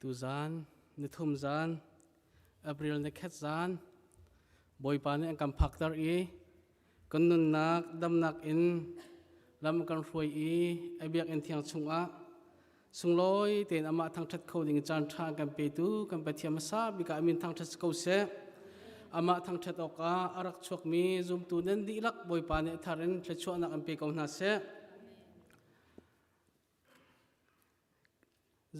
Tuzan nithum zan April ni khat zan Bawipa nih an kan phakter i kan nunnak damnak in lam kan hruai i a biakinn thiang chungah sunglawi tein amah thangṭhat kho ding caan ṭha kan petu kan Pathian hmasa bik ah a min thangṭhat si ko seh. Amah thangṭhat awkah a rak chuakmi zumtu nan dihlak Bawipa nih a thar in thluachuahnak an pe ko hna seh.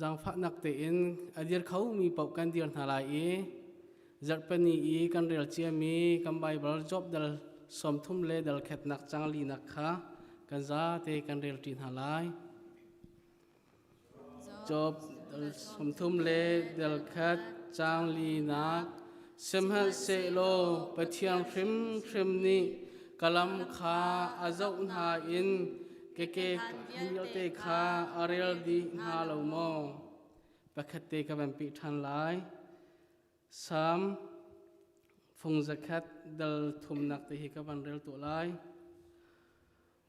Zaangfahnak tein a dir khomi paoh kan dir hna lai i zarhpini i kan rel ciami kan Baibal Job dal 30 le dal khatnak cang linak kha kan zate kan rel ṭi hna lai. Job dal 30 le dal khat cang linak Sihmanhsehlaw Pathian hrimhrim nih ka lam kha a zoh hna in keke vialte kha a rel dih hnga lo maw? Pakhat te ka van pih ṭhan lai. Salm fung zakhat dal thumnak te hi ka van rel tuah lai.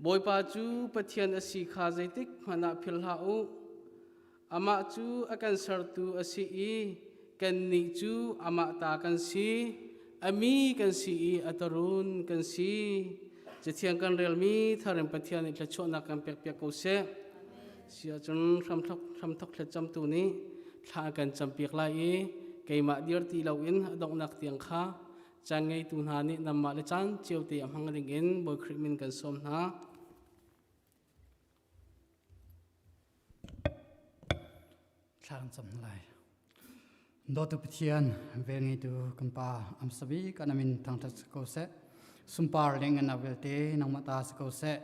Bawipa cu Pathian a si kha zeitik hmanh ah philh hlah u. Amah cu a kan sertu a si i kannih cu amah ta kan si. A mi kan si i a tarun kan si. Cathiang kan relmi tharin Pathian nih thluachuahnak kan pekpiak ko seh. Si ahcun hramthok hramthok thlacamtu nih thla a kan campiak lai i keimah dir ti loin a donghnak tiang kha caan ngeitu hna nih nanmah le caan cio te a hmang ding in Bawi Khrih min kan sawm hna. Thla kan cam lai. Dawtu Pathian, vel ngeitu kan Pa, am sabi kan amin thangṭhat si ko seh. Sunpar leng ngan vialte nangmah ta si ko seh.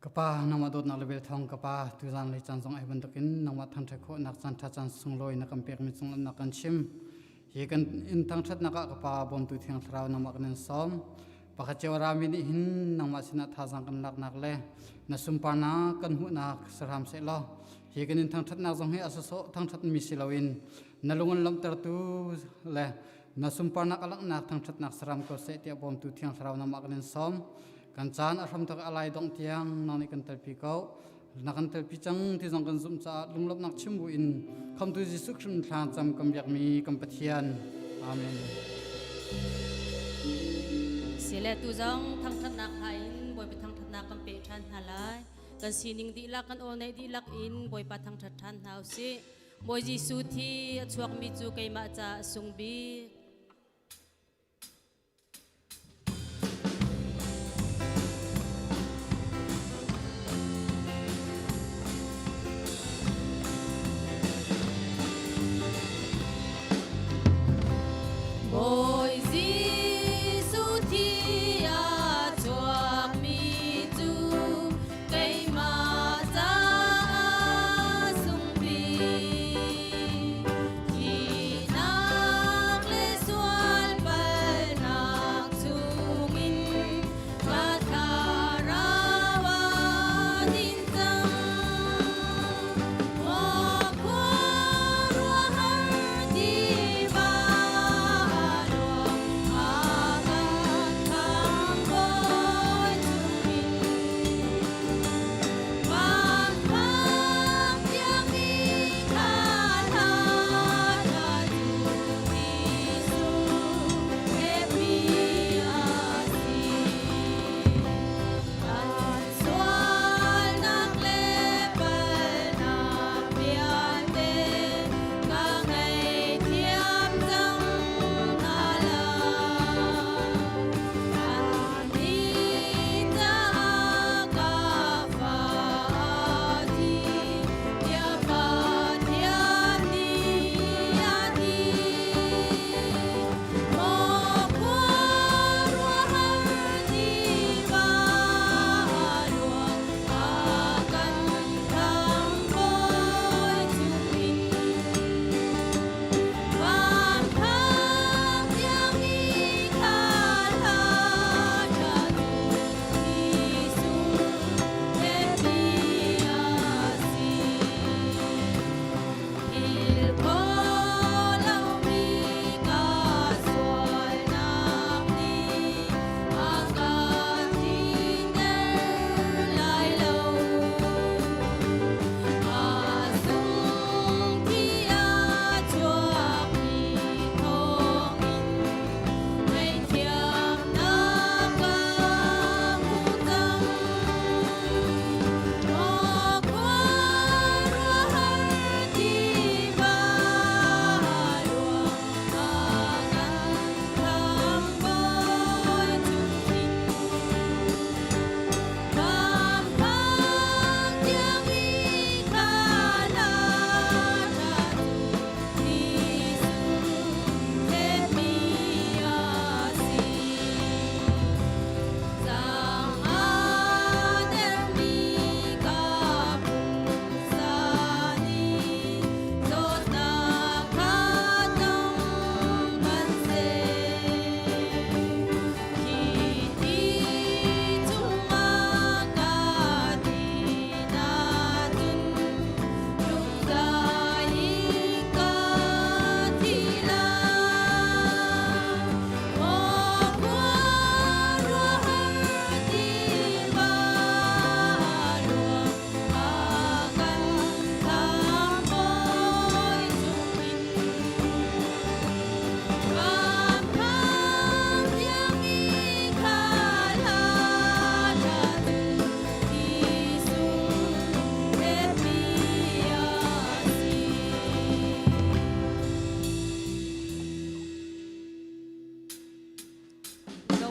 Ka Pa, nangmah dawtnak le vel thawng ka Pa, tuzan lei caan zong ai bantukin nangmah thangṭhat khawhnak caan ṭha caan sunglawi na kan pekmi cung lamnak kan chim. Hi kan in thangṭhatnak ah ka Pa bawmtu Thiang Thlarau nangmah kan in sawm. Pakhat cio rami nih hin nangmah sinah thazaang kan laknak le na sunparnak kan hmuhnak sahram seh law hi kan in thangṭhatnak zong hi a sawsawh thangṭhatmi si loin na lung an lawmhtertu le na sunparnak a langhnak thangṭhatnak saram ko seh tiah bawmtu Thiang Thlarau nangmah kan in sawm. Kan caan a hramthok a lai dongh tiang nang nih kan telpi ko. Na kan telpi cang ti zong kan zumh caah lunglawmhnak chim bu in Khamtu Jesuh Khrih thla cam kan biakmi kan Pathian. Amen. Sile tu zong thangṭhatnak hla in Bawipa thangṭhatnak kan pe ṭhan hna lai. Kan sining dihlak kan aw neih dihlak in Bawipa thangṭhat ṭhan hna usih. Bawi Jesuh thi a chuakmi cu keimah caah a sung bik. Bawi Jesuh thi a chuakmi cu keimah caah sung bik. Thihnak le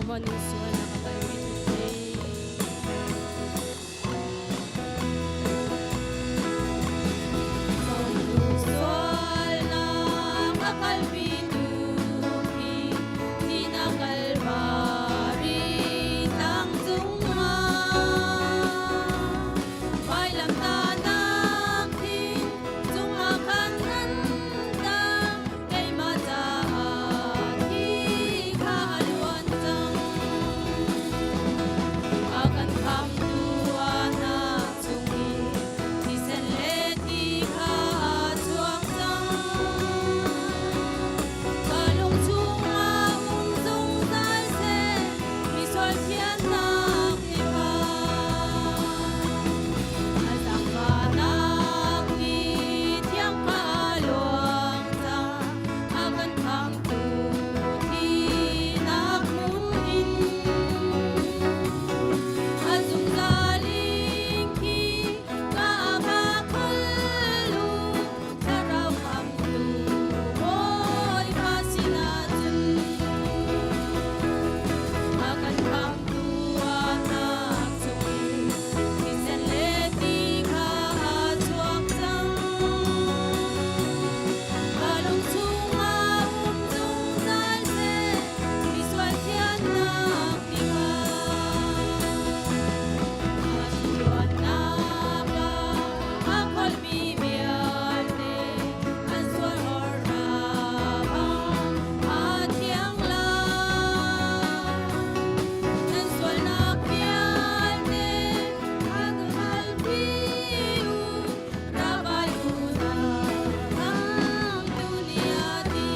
Maw nan sualnak a kalpi tu thi? Sualnak a kalpi tu khi thihnak Kalvari tlang cungah vailamtahnak thing cungah khan nan tang keimah caah thi kha a luan cang. A kan khamtu nak chungin thisen le ti kha a chuak cang. Ka lung chungah um zungzal seh, misual thiannak ni kha. A zaangfahnak ni thiang kha a luang cang, a kan khamtu thihnak hmun in. A zungzal in khi ka ka khal u, thlarau khamtu Bawipa sinah cun. A kan khamtu nak chungin thisen le ti kha a chuak cang. Ka lung chungah um zungzal seh, misual thiannak ti kha. A luatnak ah a kholmi vialte an sual hawrha bang a thiang lai. Nan sualnak vialte a kalpi u, ra vai u hna, khamtu nih a ti.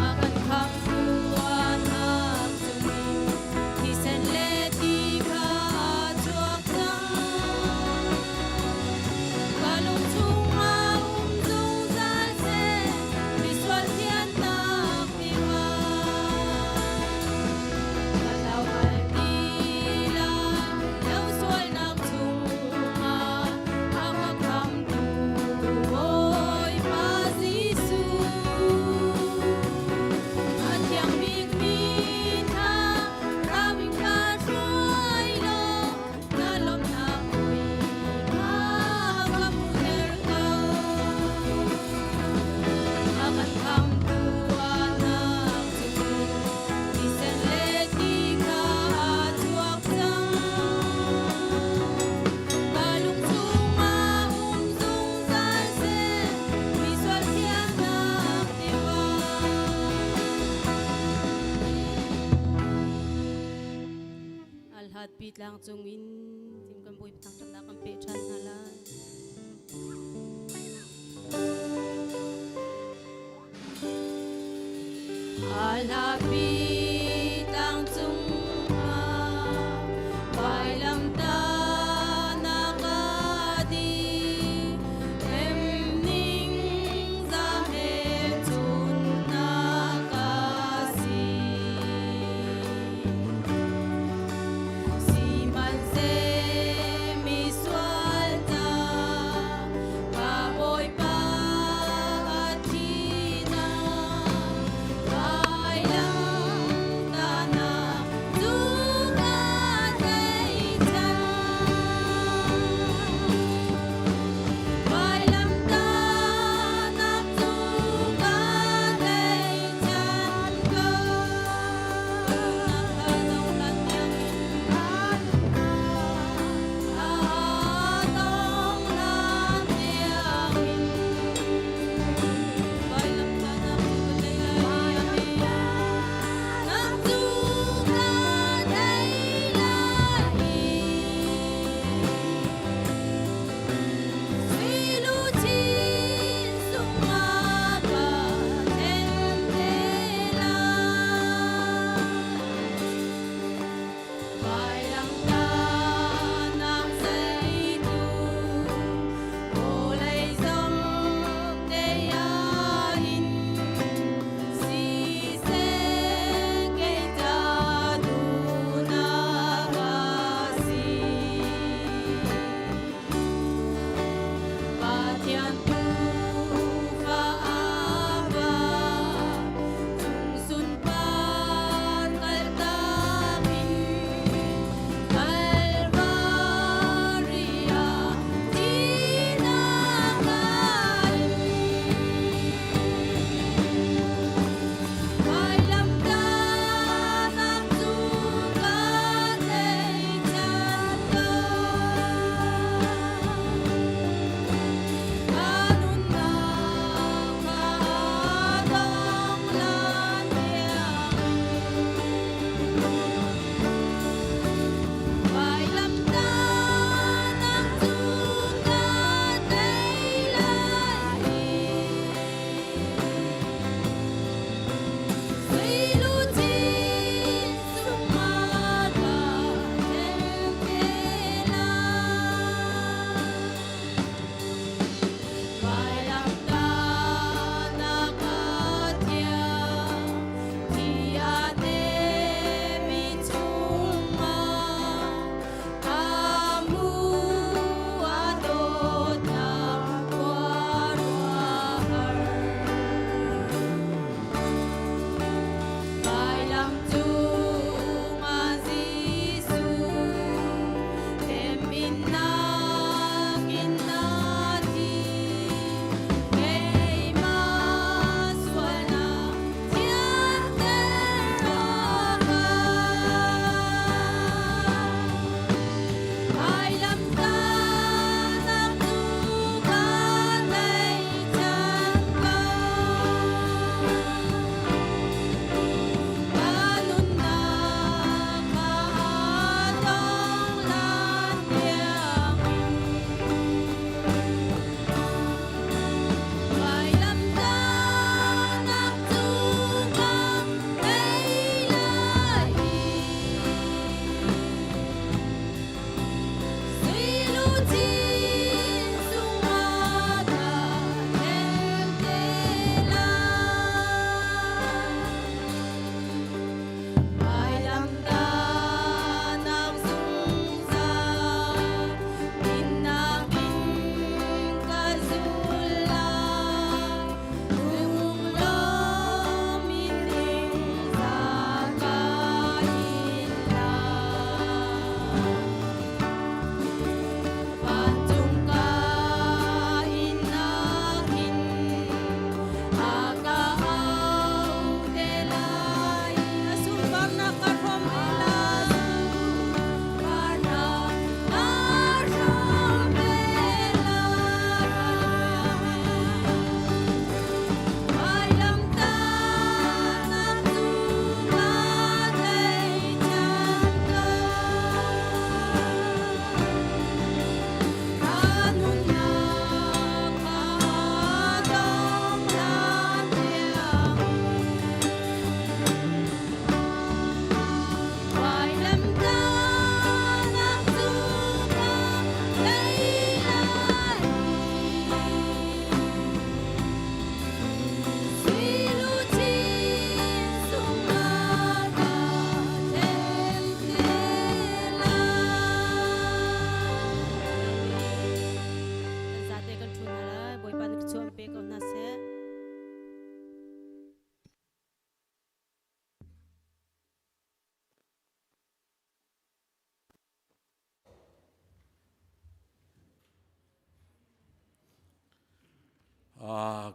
A kan khamtu nak chungin thisen le ti kha a chuak cang. Ka lung chungah um zungzal seh, misual thiannak ti kha. Ka tlau bal ti lai lo sualnak chungah a ka khamtu Bawipa Jesuh. A thiang bikmi hna rawing ka hruai law, na lawmhnak mui kha ka hmuhter ko. A kan khamtu nak chungin thisen le ti kha a chuak cang. Ka lung chungah um zungzal seh, misual thiannak ti kha. Alhat pi tlang cungin tim kan Bawipa thangṭhatnak kan peh ṭhan hna lai. Alhapi tlang cungah vailamtahnak a dih, hremning za hmelchunhnak a si. Sihmanhseh misual ca ka Bawipa a thihnak vailam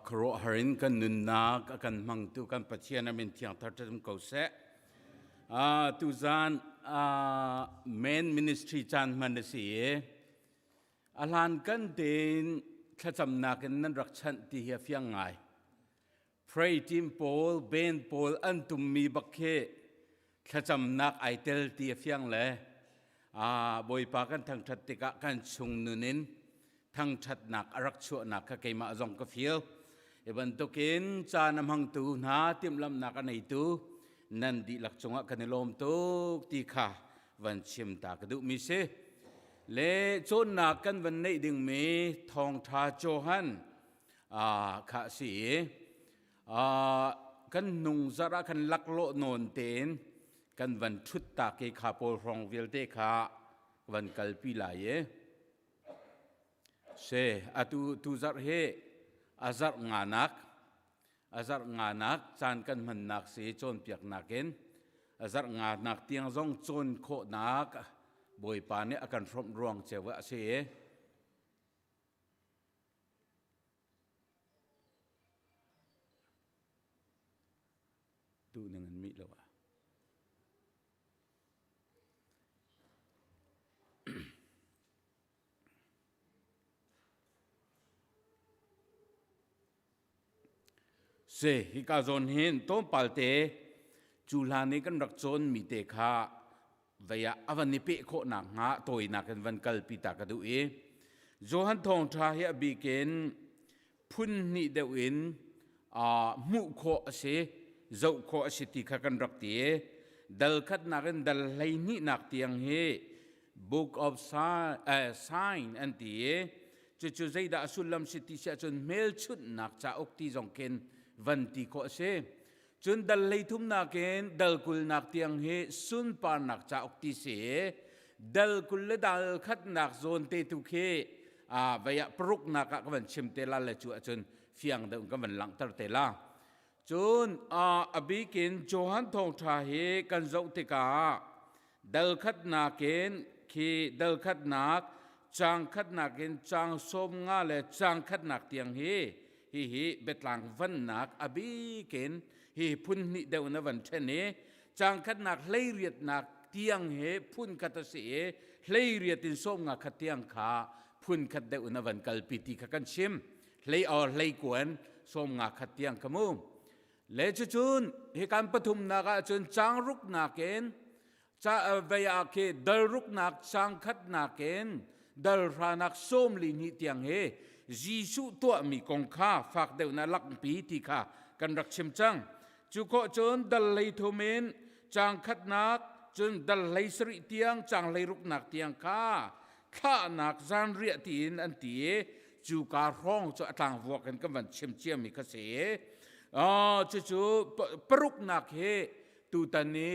Khuaruahhar in kan nunnak a kan hmangtu kan Pathian a min thiang thar ṭhat um ko seh. Tuzan main ministry caan hman a si i a hlan kan tein thlacamnak in nan rak chanh ti hi a fiang ngai. Pray team pawl, band pawl an tummi bak khi thlacamnak ai tel ti a fiang le Bawipa kan thangṭhat tikah kan chung nun in thangṭhatnak a rak chuahnak kha keimah zong ka feel. Hi bantukin caan a hmangtu hna timhlamhnak a neitu nan dihlak cungah kan i lawm tuk ti kha van chim ta ka duhmi si. Le cawnnak kan van neih dingmi thawngṭha Johan kha a si i kan hnung zarh ah khan laklawh nawn tein kan van ṭhut ta ke kha pawl hrawng vialte kha van kalpi lai i se atu tu zarh hi a zarh nganak a zarh nganak caan kan hmannak si cawnpiaknak in a zarh nganak tiang zong cawn khawhnak Bawipa nih a kan hrawmh ruang ceu a si i Duh ning an mih lo ah. Se hika zawn hin tlawmpal te cu hlan i kan rak cawn mi te kha vei ah a van i peh khawh nakhnga tawinak in van kalpi ta ka duh i Johan thawngṭha hi a bik in phun hnih deuh in hmuh khawh a si, zoh khawh a si ti kha kan rak ti i dal khatnak in dal 12nak tiang hi Book of Sign an ti i cucu zeidah a sullam si ti si ahcun hmelchunhnak cauk ti zong khin van ti khawh a si. Cun dal 33nak in dal 20nak tiang hi sunparnak cauk ti si i dal 20 le dal khatnak zawn te tu khi vei ah paruknak ah ka van chim te la le cu ahcun fiang deuh in ka van langhter te la. Cun a bik in Johan thawngṭha hi kan zoh tikah dal khatnak in khi dal khatnak caang khatnak in caang 15 le caang khatnak tiang hi hihi biatlang vannak a bik in hi phun hnih deuh na van ṭhen i caang khatnak 18nak tiang hi phun khat a si i 18 in 50 khat tiang kha phun khat deuh na van kalpi ti kha kan chim hlei or hlei kuan 50 khat tiang ka mu le cucun hi kan pathumnak ah cun caang ruknak in ca vei ah khi dal ruknak caang khatnak in dal hranak 42 tiang hi Jesuh tuahmi kong kha fak deuh na lakpi ti kha kan rak chim cang. Cu khawh cun dal 33 in caang khatnak cun dal 17 tiang caang 16nak tiang kha thlahnak zanriah tiin an ti i cu ka hrawng cu a tlangvuak in kan van chim ciami kha si. Cucu paruknak hi tutan i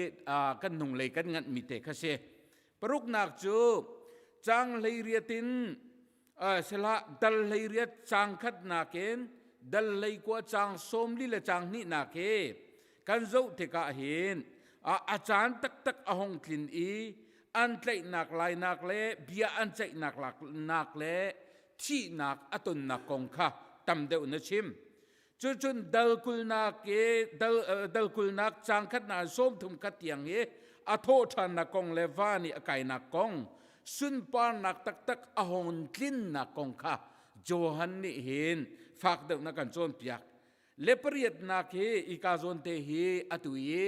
kan hnunglei kan nganhmi te kha si. Paruknak cu caang 18 in sihlah dal 18 caang khatnak in dal 19 caang 40 le caang hnihnak hi kan zoh tikah hin a caan taktak a hung tlin i an tlaihnak lainak le bia an ceihnak nak le thihnak a tonnak kong kha tam deuh na chim. Cucun dal kulnak i dal kulnak caang khatnak 30 khat tiang i a thawh ṭhannak kong le van i a kainak kong sunparnak taktak a hong tlinnak kong kha Johan nih hin fak deuh na kan cawnpiak. Le pariatnak hi ika zawn te hi atu i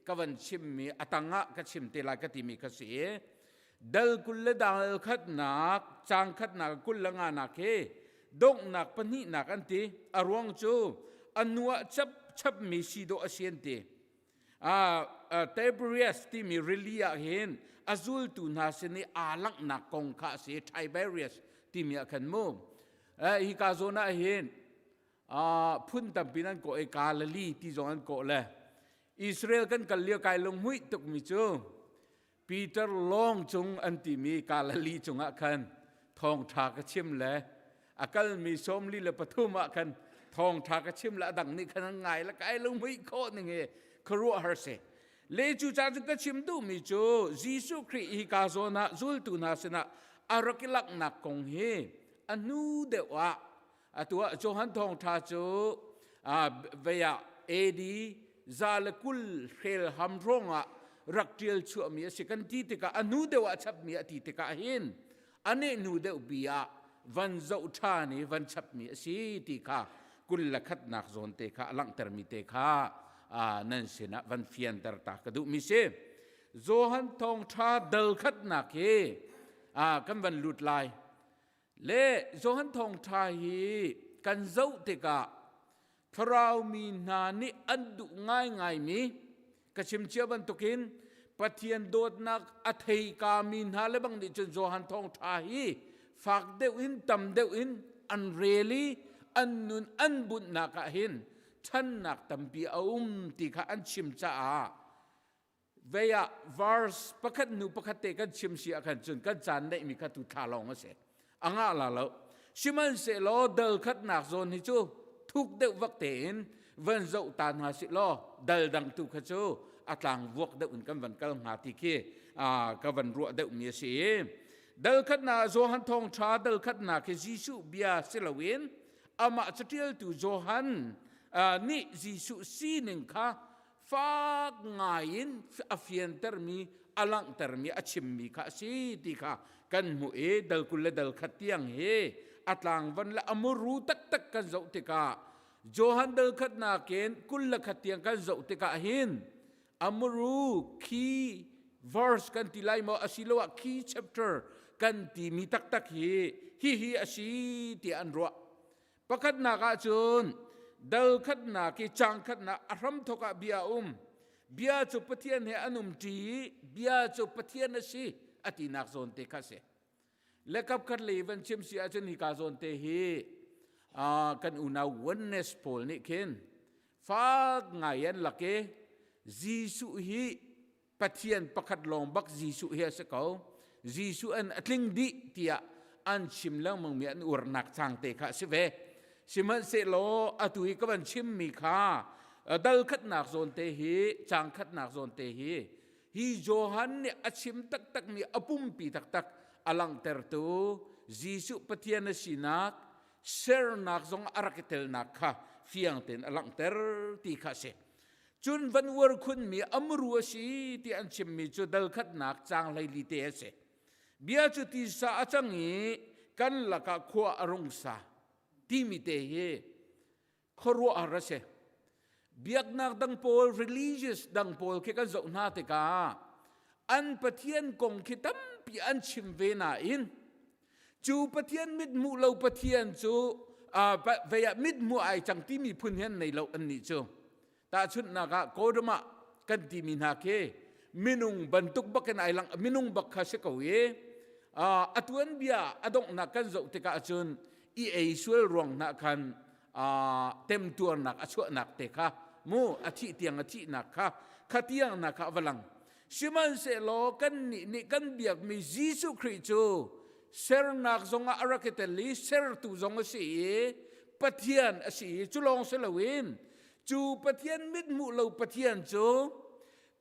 ka van chimmi a tangah ka chim te lai ka timi kha si i dal 20 le dal khatnak caang khatnak 25nak hi donghnak pahnihnak an ti. A ruang cu a nu ah chap chapmi si dawh a si an ti. Tiberias timi rili ah hin a zultu hna sin i aa langhnak kong kha a si. Tiberias timi ah khan mu hi ka zawn ah hin phun tampi nan kawh i Galilee ti zong an kawh le Israel kan kal lio kai lunghmuih tukmi cu Peter lawng cung an timi Galilee cungah khan thawngṭha ka chim le a kalmi 43 ah khan thawngṭha ka chim le a dang nih khan an ngai le kai lunghmuih khawh ning hi khuaruahhar si. Le cu ca cu ka chim duhmi cu Jesuh Khrih hi ka zawn ah zultu hna sinah a rak i langhnak kong hi a hnu deuh ah. Atu ah Johan thawngṭha cu vei ah AD 120 hrel ham hrawng ah rak ṭial chuahmi a si kan ti tikah a hnu deuh ah chapmi a ti tikah hin a nehhnu deuh pi ah van zoh ṭhan i van chapmi a si ti kha 21nak zawn te kha a langhtermi te kha nan sinah van fianter ta ka duhmi si. Johan thawngṭha dal khatnak hi kan van lut lai. Le Johan thawngṭha hi kan zoh tikah thlarau mi hna nih an duh ngaingaimi ka chim cia bantukin Pathian dawtnak a thei kami hna le bang nih cun Johan thawngṭha hi fak deuh in tam deuh in an rel i an nun an bunhnak ah hin ṭhannak tampi a um ti kha an chim caah vei ah verse pakhat hnu pakhat te kan chim si ah khan cun kan caan neihmi kha tu thla lawng a si a ngah la lo sihmanhsehlaw dal khatnak zawn hi cu thuk deuh vak tein van zoh ta hna si law dal dang tu kha cu a tlang vuak deuh in kan van kal hnga ti khi ka van ruah deuh mi a si dal khatnak Johan thawngṭha dal khatnak khi Jesuh bia si loin amah caṭialtu Johan nih Jesuh sining kha fak ngai in a fiantermi a langhtermi a chimmi kha a si ti kha kan hmuh i dal 20 le dal 1 tiang hi a tlangvan le a muru taktak kan zoh tikah Johan dal khatnak in 21 tiang kan zoh tikah hin a muru key verse kan ti lai maw asiloah key chapter kan timi taktak hi hihi a si tiah an ruah. Pakhatnak ah cun dal khatnak i cang khatnak a hramthawk ah bia a um. Bia cu Pathian he an um ṭi i bia cu Pathian a si a tinak zawn te kha a si. Le kap khat lei van chim si ahcun hika zawn te hi kan unau oneness pawl nih khin fak ngai an lak i Jesuh hi Pathian pakhat lawng bak Jesuh hi a si ko. Jesuh an a tling dih tiah an chim lengmang mi an uarnak cang te kha a si ve. Sihmanhsehlaw atu hi ka van chimmi kha dal khatnak zawn te hi cang khatnak zawn te hi hi Johan nih a chim taktakmi a pumpi taktak a langhtertu Jesuh Pathian a sinak sernak zong a rak i telnak kha fiang tein a langhter ti kha a si. Cun van uar khunmi amru a si ti an chimmi cu dal khatnak caang 14 te a si. Bia cu tisa a cang i kan lakah khua a rung sa timi te hi khuaruahhar a si. Biaknak dang pawl, religious dang pawl khi kan zoh hna tikah an Pathian kong khi tampi an chim ve nain cu Pathian mithmuh lo Pathian cu vei ah mithmuh ai cang timi phun hi an nei lo annih cu. Tahchunhnak ah Kodama kan timi hna khi minung bantuk bak in ai lang minung bak kha si ko i a tuanbia a donghnak kan zoh tikah cun i ei sual ruang hna khan temtuarnak a chuahnak te kha mu a thih tiang a thihnak kha kha tiang na kha va lang. Sihmanhsehlaw kannih nih kan biakmi Jesuh Khrih cu sernak zongah a rak i tel i sertu zong a si i Pathian a si i cu lawng si loin cu Pathian mithmuh lo Pathian cu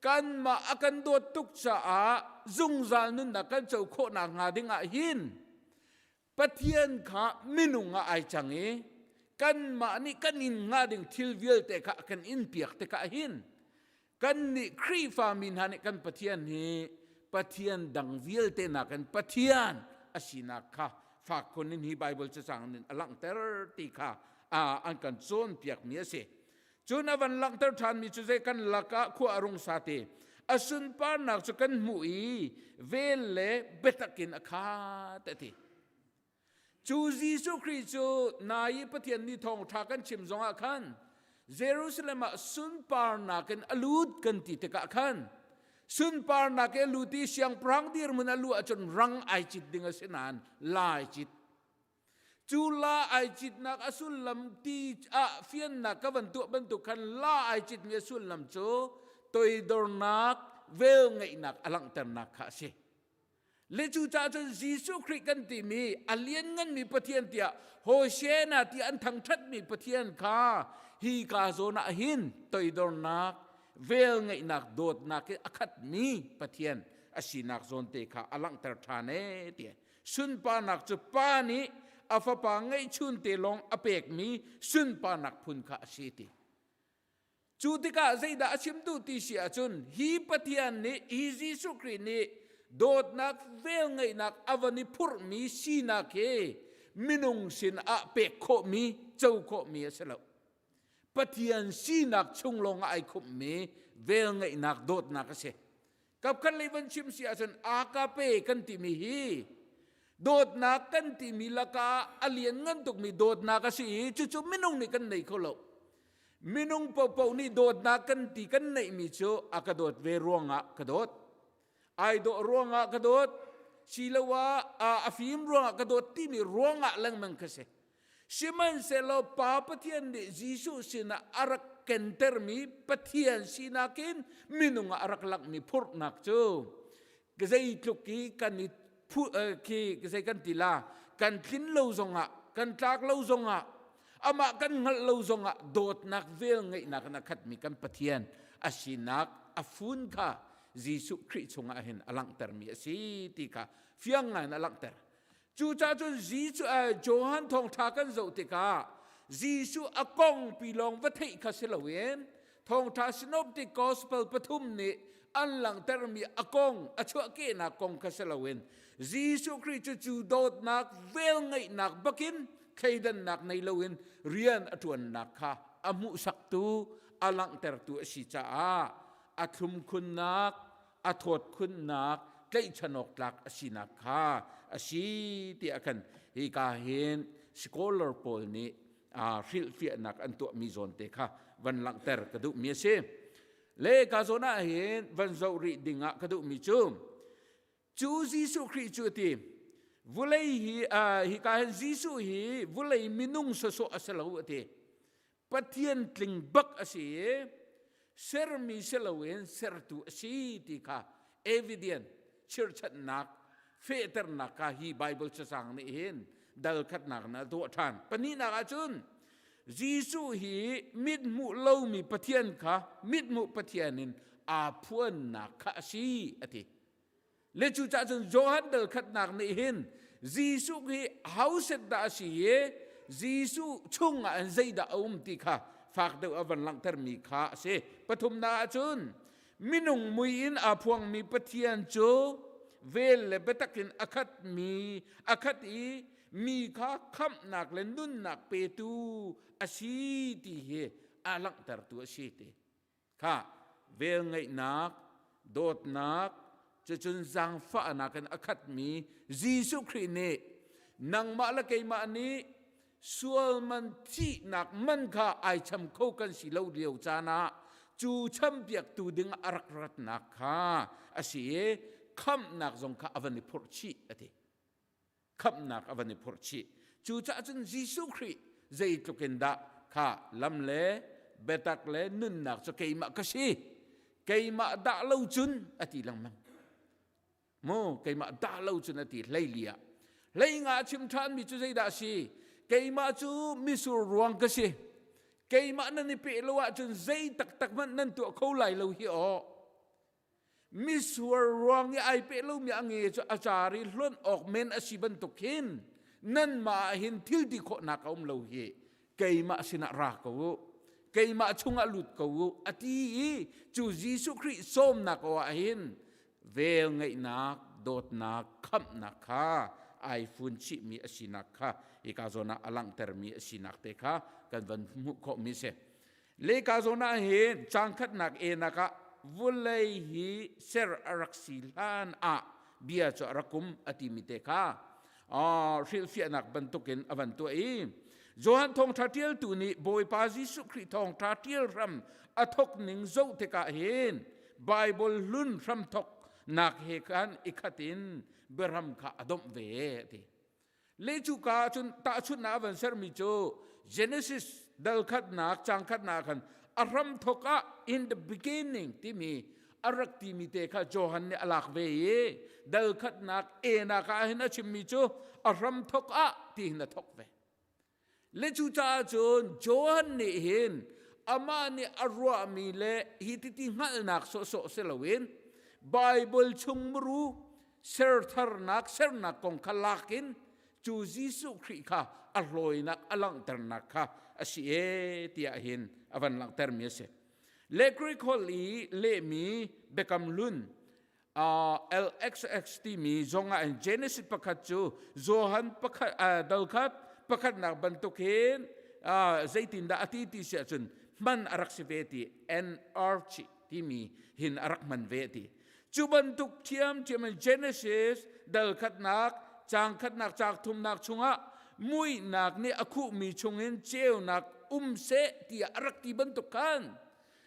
kanmah a kan dawt tuk caah zungzal nunnak kan co khawhnak hnga ding ah hin Pathian kha minung ah ai cang i kanmah nih kan in hnga ding thil vialte kha a kan in piak tikah hin kannih Khrihfa mi hna nih kan Pathian hi Pathian dang vialte nakin Pathian a sinak kha fak khun in hi Bible cacang in a langhter ti kha an kan cawnpiakmi a si. Cun a van langhter ṭhanmi cu zei kan lakah khua a rung sa te a sunparnak cu kan hmuh i vel le biatak in a khat a ti. Cu Jesuh Khrih cu nai i Pathian nih thawngṭha kan chim zongah khan Jerusalem ah sunparnak in a lut kan ti tikah khan sunparnak i a lut i siangpahrang dirhmun a luh ahcun rang ai cit ding a si nain lai cit. Cu la ai citnak a sullam ti ah fiannak ka van tuah bantuk khan la ai citmi a sullam cu toidornak velngeihnak a langhternak kha a si. Le cucaah cun Jesuh Khrih kan timi a liannganmi Pathian tiah Hosanna ti an thangṭhatmi Pathian kha hi ka zawn ah hin toidornak velngeihnak dawtnak in a khatmi Pathian a sinak zawn te kha a langhter ṭhan ee ti. Sunparnak cu Pa nih a fapa ngeihchun te lawng a pekmi sunparnak phun kha a si ti. Cu tikah zeidah a chim duh ti si ahcun hi Pathian nih hi Jesuh Khrih nih dawtnak velngeihnak a van i phurhmi sinak hi minung sin ah pek khawhmi co khawhmi a si lo. Pathian sinak chung lawng ah ai khumhmi velngeihnak dawtnak a si. Kapkhat lei van chim si ahcun agape kan timi hi dawtnak kan timi lakah a lian ngan tukmi dawtnak a si i cucu minung nih kan nei kho lo. Minung paohpaoh nih dawtnak kan ti kan neihmi cu a ka dawt ve ruangah ka dawt. Ai dawh ruangah ka dawt. Siloah a fim ruangah ka dawt timi ruangah lengmang kha si. Sihmanhsehlaw Pa Pathian nih Jesuh sinah a rak kentermi Pathian sinak in minung ah a rak langhmi phurhnak cu zeitluk i kan i phu khi zei kan ti la kan tlin lo zongah kan tlak lo zongah amah kan hngalh lo zongah dawtnak vel ngeihnak in a khatmi kan Pathian a sinak a fun kha Jesuh Khrih chungah hin a langhtermi a si ti kha fiang ngai in a langhter. Cucaah cun Jesuh Johan thawngṭha kan zoh tikah Jesuh a kong pi lawng va theih kha si loin thawngṭha synoptic gospel pathum nih an langhtermi a kong a chuahkehnak kong kha si loin Jesuh Khrih cu cu dawtnak velngeihnak bakin thleidannak nei loin rian a ṭuannak kha a hmuhsaktu a langhtertu a si caah a thlum khunnak a thawt khunnak tlaihchan awk tlak a sinak kha a si tiah khan hika hin scholar pawl nih hrilhfiahnak an tuahmi zawn te kha van langhter ka duhmi a si. Le ka zawn ah hin van zoh rih ding ah ka duhmi cu cu Jesuh Khrih cu ti vulei hi hika hin Jesuh hi vulei minung sawsawh a si lo a ti. Pathian tling bak a si i sermi si loin sertu a si ti kha evidence chirchanhnak fehternak kha hi Bible cacang nih hin dal khatnak na tuah ṭhan. Pahnihnak ahcun Jesuh hi mithmuh lomi Pathian kha mithmuh Pathian in aa phuannak kha a si a ti. Le cucaah cun Johan dal khatnak nih hin Jesuh hi hauset dah a si i Jesuh chungah in zeidah a um ti kha fak deuh a van langhtermi kha a si. Pathumnak ahcun minung mui in aa phuangmi Pathian cu vel le biatak in a khatmi a khat i mi kha khamhnak le nunnak petu a si ti hi a langhtertu a si ti. Kha velngeihnak, dawtnak, cucun zaangfahnak in a khatmi Jesuh Khrih nih nangmah le keimah nih sual man thihnak man kha ai cham kho kan si lo lio caan ah cu champiaktu ding a rak ratnak kha a si i khamhnak zong kha a van i phurh chih a ti. Khamhnak a van i phurh chih. Cucaah cun Jesuh Khrih zeitluk in dah kha lam le biatak le nunnak cu keimah ka si. Keimah dah lo cun a ti lengmang. Mu keimah dah lo cun a ti hleili ah. Hlei nga a chim ṭhanmi cu zeidah a si? Keimah cu misur ruang ka si. Keimah nan i peh lo ahcun zei taktak hmanh nan tuah kho lai lo hi aw. Misual ruang i ai peh lomi a nge cu a car i hlonh awk men a si bantuk hin nanmah ah hin thil ti khawhnak a um lo hi keimah sinah ra ko u keimah chungah lut ko u a ti i cu Jesuh Khrih sawmnak aw ah hin vel ngeihnak dawtnak khamhnak kha ai fun chihmi a sinak kha hika zawn ah a langhtermi a sinak te kha kan van hmuh khawhmi a si. Leka zawn ah hin cangkhatnak enak ah vulei hi ser a rak si hlan ah bia cu a rak um a timi te kha hrilhfiahnak bantukin a van tuah i Johan thawngṭha ṭialtu nih Bawipa Jesuh Khrih thawngṭha ṭial hram a thok ning zoh tikah hin Bible hlun hramthok nak he khan i khat in biaram kha a domh ve a ti. Le cuka cun tahchunhnak a van sermi cu Genesis dal khatnak cang khatnak khan a hramthok ah in the beginning timi a rak timi te kha Johan nih a lak ve i dal khatnak enak ah hin a chimmi cu a hramthok ah ti hin a thok ve. Le cucaah cun Johan nih hin amah nih a ruahmi le hi titi hngalhnak sawhsawh si loin Bible chung muru sertharnak sernak kong kha lak in Cu Jesuh Khrih kha a hlawinak a langhternak kha a si e tiah hin a van langhtermi a si. Le Greek holh i lehmi biakam hlun LXX timi zong ah Genesis pakhat cu Johan pakhat dal khat pakhatnak bantuk hin zeitindah a ti ti si ahcun hman a rak si ve ti NRC timi hin a rak hman ve ti. Cu bantuk ṭhiamṭhiam in Genesis dal khatnak caang khatnak caang thumnak chungah muihnak nih a khuhmi chungin ceunak um seh tiah a rak ti bantuk khan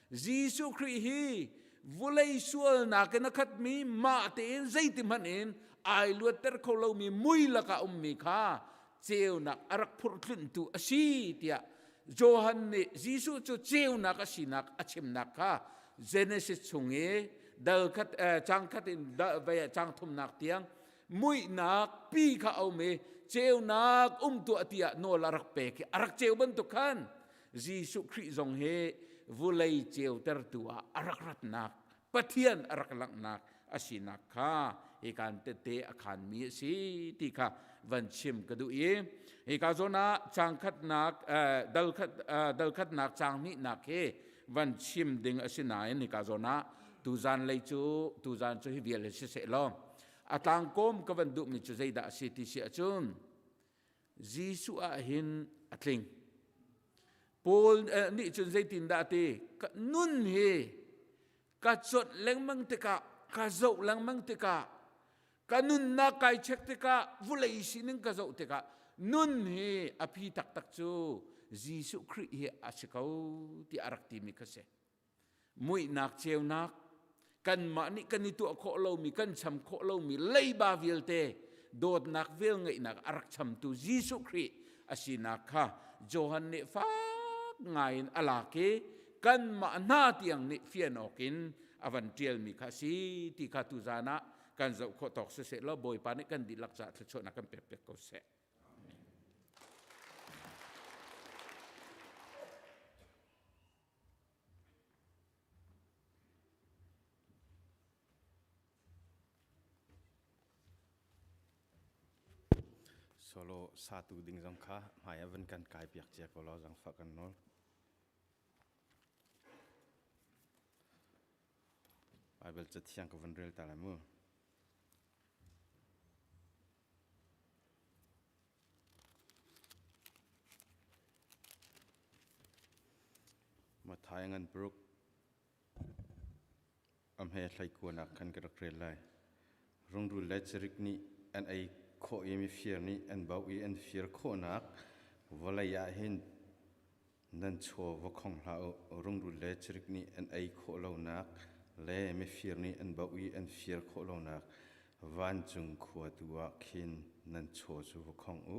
Jesuh Khrih hi vulei sualnak in a khatmi mah tein zeitihmanh in ai luatter kho lomi mui lakah ummi kha ceunak a rak phurhtlinhtu a si tiah Johan nih Jesuh cu ceunak a sinak a chimnak kha Genesis chung i dal khat cang khat in vei cang thumnak tiang muihnak pi kha a um i ceunak um tuah tiah nawl a rak pek i a rak ceu bantuk khan Jesuh Khrih zong hi vulei ceutertu ah a rak ratnak Pathian a rak langhnak a sinak kha hikan tette a khanmi a si ti kha van chim ka duh i hika zawn ah cang khatnak dal khat dal khatnak cang hnihnak hi van chim ding a si nain hika zawn ah tuzan lei cu tuzan cu hi vial hi si seh law a tlangkawm ka van duhmi cu zeidah a si ti si ahcun Jesuh ah hin a tling. Paul nih cun zeitindah a ti? Ka nun hi ka conh lengmang tikah, ka zoh lengmang tikah, ka nunnak kai check tikah, vulei sining ka zoh tikah, nun hi a phi taktak cu Jesuh Khrih hi a si ko ti a rak timi kha si. Muihnak ceunak kanmah nih kan i tuah khawh lomi kan cham khawh lomi leiba vialte dawtnak velngeihnak a rak chamtu Jesuh Khrih a sinak kha Johan nih fak ngaiin a lak i kanmah hna tiang nih fian awkin a van ṭialmi kha a si ti kha tuzan ah kan zoh khawh tawk siseh law Bawipa nih kan dihlak caah thluachuahnak kan pek piak ko seh. Solo satu ding zong kha hmai ah van kan kai piak cia ko law zangfah kan nawl. Bible cathiang ka van rel ta lai mu. Mathai ngan paruk a hme hlei kuanak khan ka rak rel lai. Rungrul le cirik nih an ei khawh i mifir nih an bauh i an fir khawhnak vawlei ah hin nan chaw va khong hlah u. Rungrul le cirik nih an ei khawh lonak le mifir nih an bauh i an fir khawh lonak vancung khua tu ah khin nan chaw cu va khong u.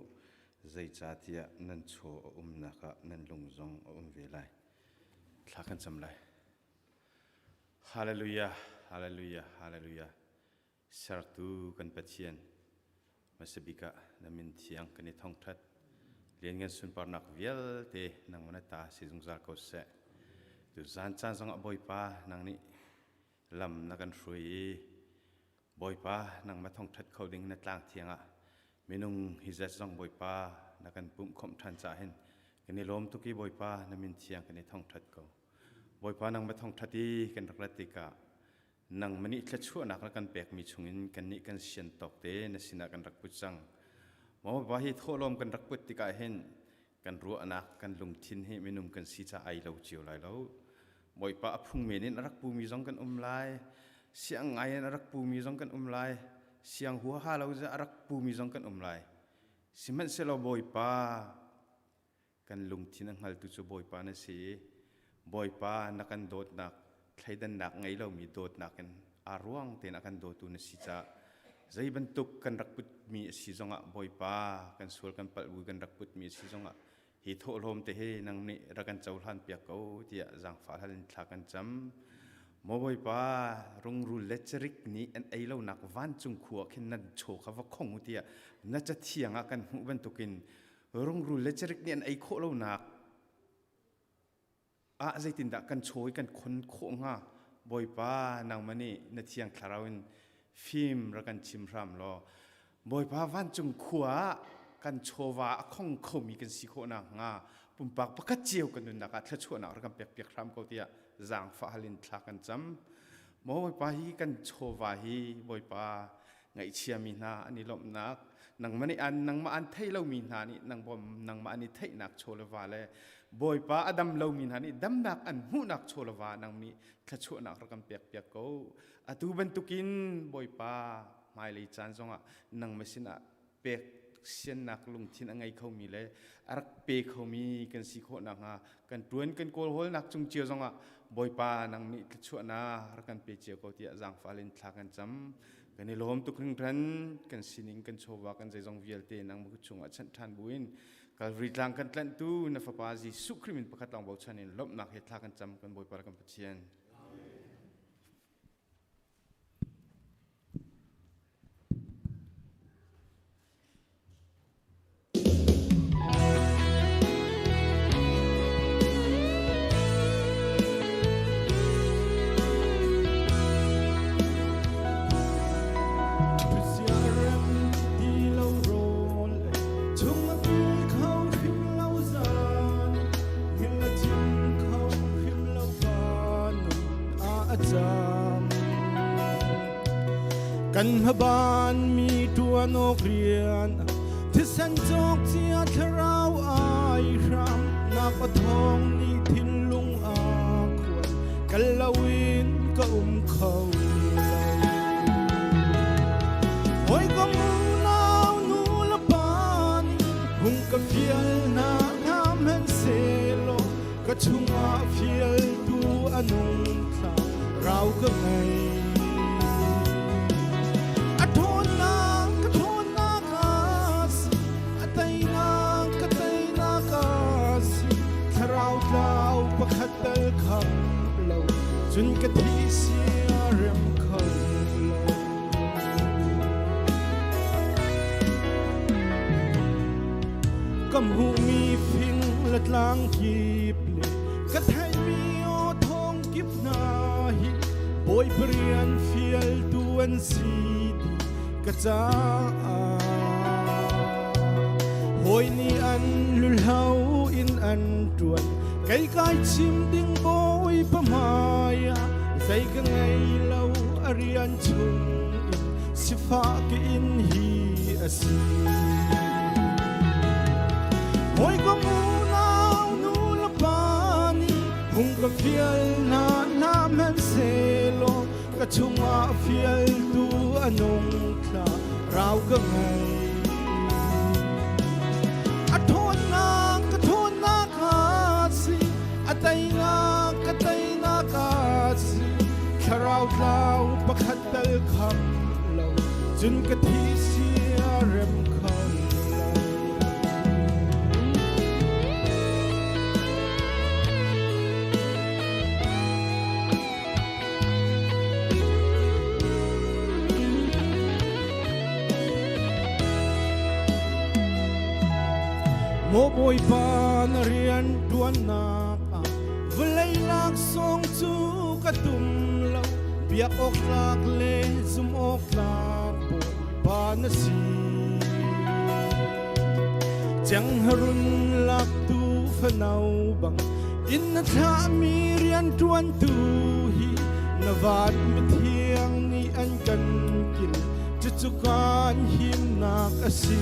Zeicahtiah nan chaw a umnak ah nan lung zong a um ve lai. Thla kan cam lai. Hallelujah, hallelujah, hallelujah. Sertu kan Pathian, hmasabik ah na min thiang kan i thongthat. Lianngan sunparnak vialte nangmah na ta si zungzal ko seh. Tu zan caan zongah Bawipa nang nih lam na kan hruai i Bawipa nangmah thongthat kho ding na tlang thiang ah minung hi zat zong Bawipa na kan pumh khawmh ṭhan caah hin kan i lawm tuk i Bawipa na min thiang kan i thongthat ko. Bawipa nangmah thongthat i kan rak rat tikah nangmah nih thluachuahnak na kan pekmi chungin kannih kan sian tawk te na sinah kan rak put cang. Maw Bawipa hi thawhlawm kan rak put tikah hin kan ruahnak kan lungthin hi minung kan si ca ai lo cio lai lo. Bawipa a phung men in a rak pumi zong kan um lai. Siang ngai in a rak pumi zong kan um lai. Siang huaha lo a rak pumi zong kan um lai. Sihmanhsehlaw Bawipa kan lungthin a hngaltu cu Bawipa na si i Bawipa na kan dawtnak thleidannak ngei lomi dawtnak in aa ruang tein a kan dawtu na si caah zei bantuk kan rak putmi a si zongah Bawipa kan sual kan palh bu kan rak putmi a si zongah hi thawhlawm te hi nang nih rak kan cohlan piak ko tiah zaangfah hal in thla kan cam. Maw Bawipa rungrul le cirik nih an ei lonak vancung khua khin nan chaw kha va khong u tiah na cathiang ah kan hmuh bantukin rungrul le cirik nih an ei khawh lonak ah zeitindah kan chaw i kan khon khawh hnga Bawipa nangmah nih na thiang thlarau in fim rak kan chim hram law Bawipa vancung khua ah kan chawva a khong khomi kan si khawh nakhnga pumpak pakhat cio kan nunnak ah thluachuahnak rak kan pek piak hram ko tiah zaangfah hal in thla kan cam. Maw Bawipa hi kan chawva hi Bawipa ngaihchia mi hna an i lawmhnak nangmah nih an nangmah an thei lomi hna nih nang nangmah an i theihnak chaw le va le Bawipa a dam lomi hna nih damnak an hmuhnak chaw le va nang nih thluachuahnak rak kan pek piak ko. Atu bantukin Bawipa hmailei caan zongah nangmah sinah pek siannak lungthin a ngei khomi le a rak pe khomi kan si khawh nakhnga kan ṭuan kan kawlhawlnak cung cio zongah Bawipa nang nih thluachuahnak rak kan pe cio ko tiah zaangfal in thla kan cam. Kan i lawm tuk hringhran. Kan sining kan chawva kan zeizong vialte nang chungah chanh ṭhan buin Calvary tlang kan tlanhtu na fapa Jesuh Khrih min pakhat lawng bochan in lawmhnak he thla kan cam kan Bawipa le kan Pathian. Kan hmaban mi tuan awk rian thisen cawk cia thlarau ai hram nak a thawng nih thinlung a khuan kal loin ka um kho lo. Hawikom unau nu le pa nih hung ka fial hna hna hmanhsehlaw ka chungah fialtu a nung thla rau ka ngei. A ṭhawnnak ka ṭhawnnak a si, a teinak ka teinak a si, thlarau tlau pakhat tal kham lo cun ka thi sia rem kho lo. Ka hmuhmi fing le tlang kip le ka theihmi aw thawng kip hna hi Bawipa rian fialtu an si dih ka caah. Hawi nih an lulho in an ṭuan kei kai chim ding Bawipa hmai ah zei ka ngei lo a rian chung in sifah ka in hi a si. Hawikom unau nu le pa nih hung ka fial hna hna hmanhsehlaw ka chungah fialtu a nung thla rau ka ngei. A ṭhawnnak ka ṭhawnnak a si, a teinak ka teinak a si, thlarau tlau pakhat tal kham lo cun ka thi sia rem kho lo. Maw Bawipa na rian ṭuannak ah vawlei laksawng cu ka tum lo biak awk tlak le zumh awk tlak Bawipa na si. Cengharun laktu fano bang in na thlahmi rianṭuantu hi na van mithiang nih an kan kil cucu kan himnak a si.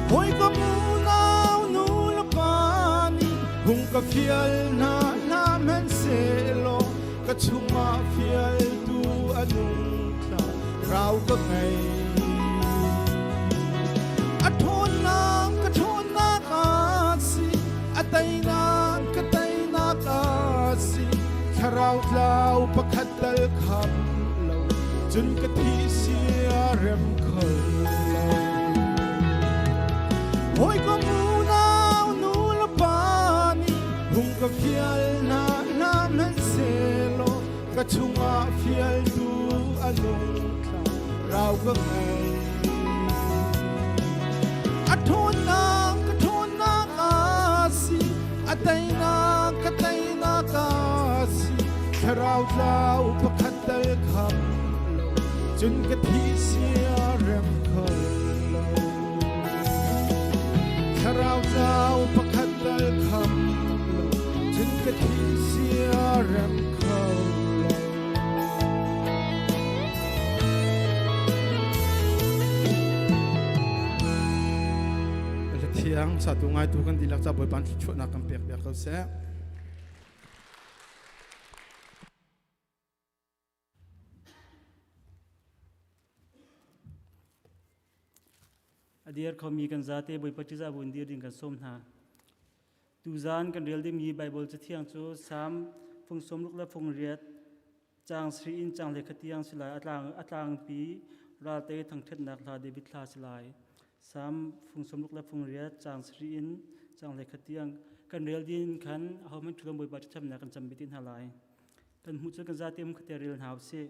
Hawikom unau nu le pa nih hung ka fial hna hlah hmanhsehlaw ka chungah fialtu a nung thla rau ka ngei. A ṭhawnnak ka ṭhawnnak a si, a teinak ka teinak a si, thlarau tlau pakhat tal kham lo cun ka thi sia rem kho lo. Hawikom unau nu le pa nih hung ka fial hna hna hmanhsehlaw ka chungah fialtu a nung thla rau ka ngei. A ṭhawnnak ka ṭhawnnak a si, a teinak ka teinak a si, thlarau tlau pakhat tal kham lo. Cun ka thi sia rem kho lo. Thlarau tlau pakhat tal kham lo cun ka thi sia rem kho lo. Thiang satu ngaitu kan dihlak ca Bawipa thluachuahnak kan pek piak ko seh. A dir khomi kan zate Bawipa ṭihzah bu in dir ding kan sawm hna. Tuzaan kan rel dingmi Baibal cathiang cu Salm fung sawmruk le fung riat caang sri in caang hlei khat tiang si lai. A tlang a tlangpi ralte thangṭhatnak hla David hla si lai. Salm fung sawmruk le fung riat caang sri in caang hlei khat tiang kan rel din khan ahohmanh ṭhulom Bawipa ṭhachamnak kan cam bit hna lai. Kan hmuh cu kan zate um khate rel hna usih.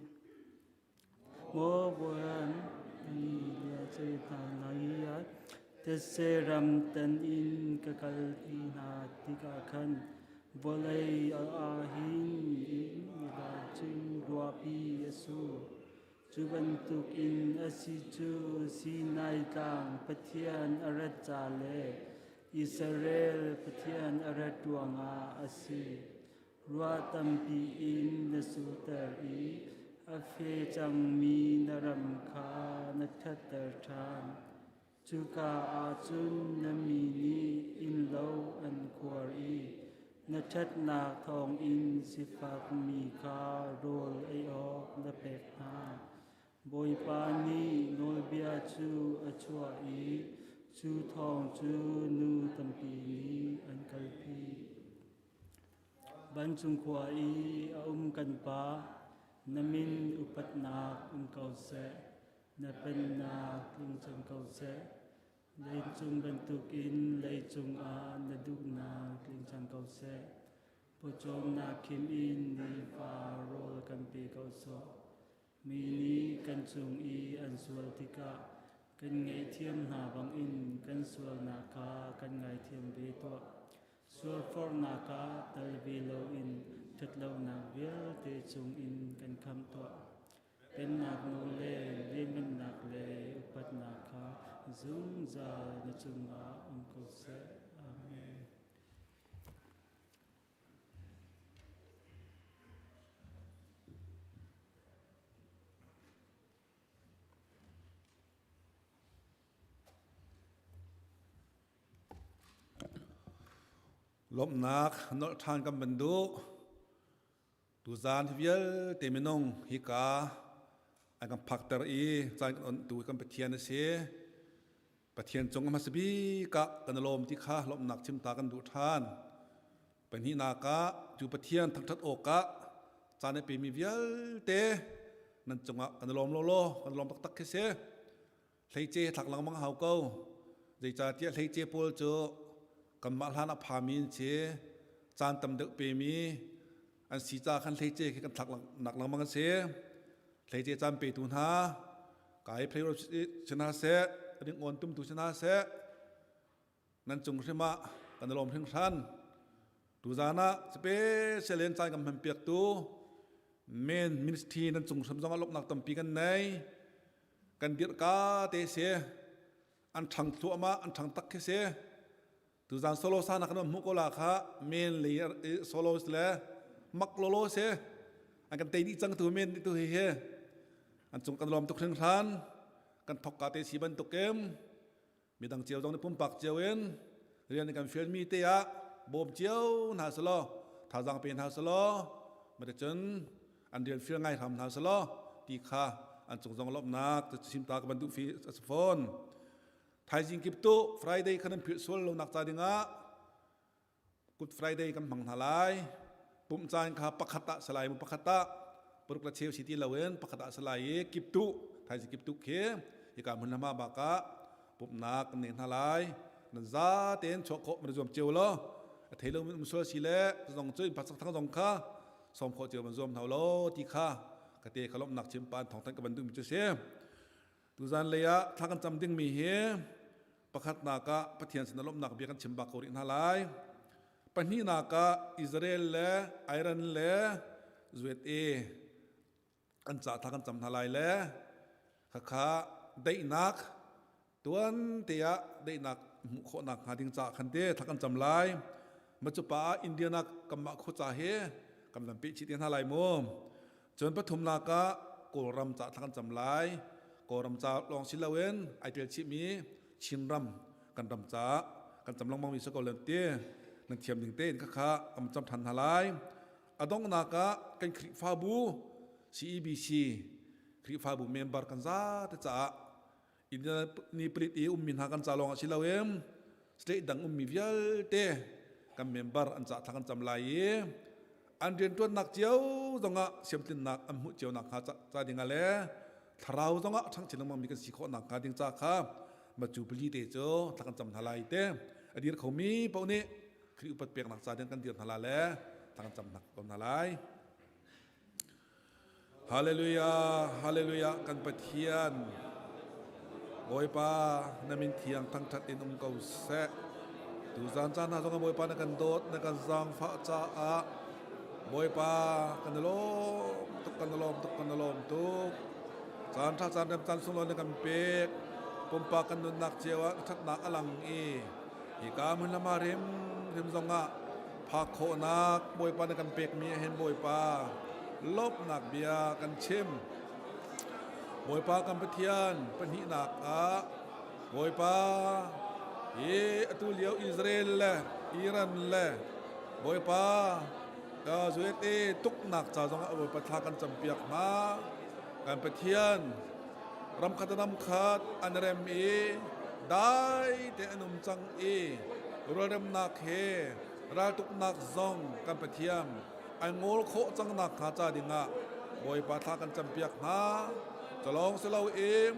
Maw Bawian ni le cei hna nai Tese ram tan in ka kal ti hna tikah khan vawlei ah hin in cun ruahpi a sur. Cu bantukin a si cu Sinai Tlang Pathian a rat ca le Israel Pathian a rat ruangah a si. Ruah tampi in na surter i a fe cangmi na ram kha na ṭhatter ṭhan. Cuka ah cun na mi nih innlo an khuar i na ṭhatnak thawngin sifakmi kha rawl ei awk na pek hna. Bawipa nih nawlbia cu a chuah i cu thawng cu nu tampi nih an kalpi. Vancung khua i a um kan Pa, na min upatnak um ko seh. Na pennak tlung cang ko seh. Leicung bantukin leicung ah na duhnak tling cang ko seh. Pawcawmnak khim in nifa rawl kan pe ko sawh. Mi nih kan cung i an sual tikah kan ngaihthiam hna bangin kan sualnak kha kan ngaithiam ve tuah. Sualforhnak ah tal ve loin ṭhatlonak vialte chungin kan khamh tuah. Pennak nawl le lianhngannak le upatnak kha zungzal na cungah um ko seh. Amen. Lawmhnak nolh ṭhan kan van duh. Tuzaan hi vialte minung hika an kan phakter i caan kan onhtu kan Pathian a si. Pathian cung a hmasa bik ah kan i lawm ti kha lawmhnak chimta kan duh ṭhan. Pahnihnak ah cu Pathian thangṭhat awkah caan a pemi vialte nan cungah kan i lawm lawlaw, kan i lawm taktak khi si. Hleice thlak lengmang hau ko. Zeicahtiah hleice pawl cu kanmah hlan ah phami an si. Caan tam deuh pemi an si ca khan hleice khi kan thlak nak lengmang an si. Hleice caan petu hna kai phlei si hna seh, ringawn tumtu si hna seh, nan cung hrim ah kan i lawm hringhran. Tuzaan ah special in caan kan hman piaktu main ministry nan cung hrim zong ah lawmhnak tampi kan nei. Kan dirhka te si an ṭhang thluahmah an ṭhang tak khi si. Tuzaan solo sana kan hmuh ko la kha main lei solo le mak lolo si an kan tei dih cang tu men tu hi hi an cung kan lawm tuk hringhran kan thok ka te si bantuk em midang cio zong nih pumpak cio in rian kan fialmi te ah bawm cio hna selaw thazaang pe hna selaw cun an rian fial ngai hram hna selaw ti kha an cung zong lawmhnak chim ta ka ban duh fi a si fawn. Thaizing kip tu Friday khan an philh sual lo nak ca dingah Good Friday kan hmang hna lai. Pumh caan kha pakhat ah salai mu pakhat ah paruk la cheu si ti loin pakhat ah salai i kiptu thaizing kiptu khi hika hmun lama baka pumhnak kan nei hna lai. Nan za tein chuah khawh man zuam cio lo. A thei lo um sual si le zong cu in pasak thang zong kha som khawh cio man zuam hna lo ti kha ka te kha lawmhnak chim pan thong than ka ban duh mi cu si. Tuzan lei ah thla kan cam dingmi hi pakhatnak ah Pathian sin lawmhnak bia kan chim bak ko rih hna lai. Pahnihnak ah Israel le Iran le USA an ca thla kan cam hna lai le Khakha daihnak tuan te ah daihnak hmuh khawhnak hnga ding ca khan te thla kan cam lai. Ma cu pa Indiana kanmah khuaca he kan van peh chih te hna lai mu. Cun pathumnak ah Kawlram ca thla kan cam lai. Kawlram ca lawng si loin ai tel chihmi Chinram kan ram ca kan cam lengmang mi si ko len ti nan thiam ding tein khakha kan cam than hna lai. A donghnak ah kan Khrihfabu CEBC Khrihfabu member kan zate caah ni palit i ummi hna kan ca lawng ah si loin state dang ummi vialte kan member an ca thla kan cam lai i an rianṭuannak cio zongah siamtlinnak an hmuh cio nakhnga ca ding ah le thlarau zongah ṭhang chin lengmang mi kan si khawh nakhnga ding ca kha macu pali te cu thla kan cam hna lai te a dir khomi paoh nih Khrih upat peknak ca ding kan dir hna la le thla kan cam ko hna lai. Hallelujah, hallelujah, kan Pathian. Bawipa, na min thiang thangṭhat in um ko seh. Tuzan caan hna zongah Bawipa na kan dawt, na kan zaangfah caah Bawipa kan i lawm tuk, kan i lawm tuk, kan i lawm tuk. Caan ṭha caan rem caan sunglawi na kan pek. Pumpak kan nunnak cio ah ṭhatnak a lang i hika hmun lam ah rim rim zongah Phak khawhnak Bawipa na kan pekmi ah hin Bawipa lawmhnak bia kan chim. Bawipa kan Pathian pahnihnak ah Bawipa hi atu lio Israel le Iran le Bawipa ka USA tuknak ca zongah Bawipa thla kan campiak hna. Kan Pathian ramkhat ram khat an rem i dai te an um cang i rualremnak he raltuknak zong kan Pathian an ngol khawh cang nak hnga ca dingah Bawipa thla kan campiak hna. Calong si loin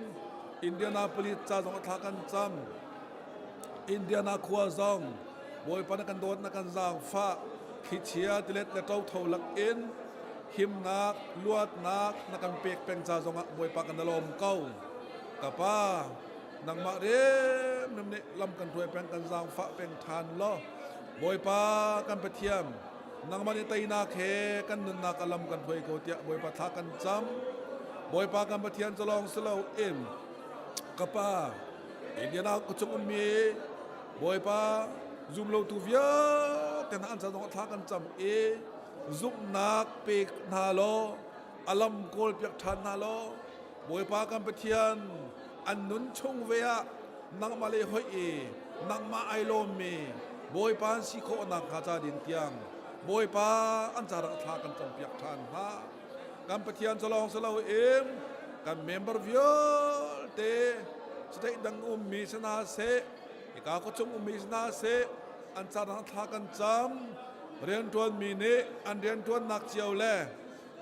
Indianapolis ca zong thla kan cam. Indiana khua zong Bawipa na kan dawt na kan zaangfah thlichia tilet le ṭotho lak in himnak luatnak na kan pek peng ca zongah Bawipa kan lawm ko. Ka pa nangmah remrem nih lam kan hruai peng kan zaangfah peng ṭhan law Bawipa kan Pathian nangmah nih teinak he kan nunnak a lam kan hruai ko tiah Bawipa thla kan cam. Bawipa kan Pathian cu lawng si loin ka pa Indiana khuachung ummi Bawipa zumlotu vialte hna an ca zongah thla kan cam i zumhnak pe hna law a lam kawl piak ṭhan hna law Bawipa kan Pathian an nun chung ve ah nangmah le hoih i nangmah ai lawmmi Bawipa an si khawh nakhnga ca ding tiang Bawipa an ca rak thla kan campiak ṭhan hna. Kan Pathian cu lawng si loin kan member vialte state dang ummi si hna seh, hika khuachung ummi si hna seh, an ca rak thla kan cam. Rianṭuanmi nih an rianṭuannak cio le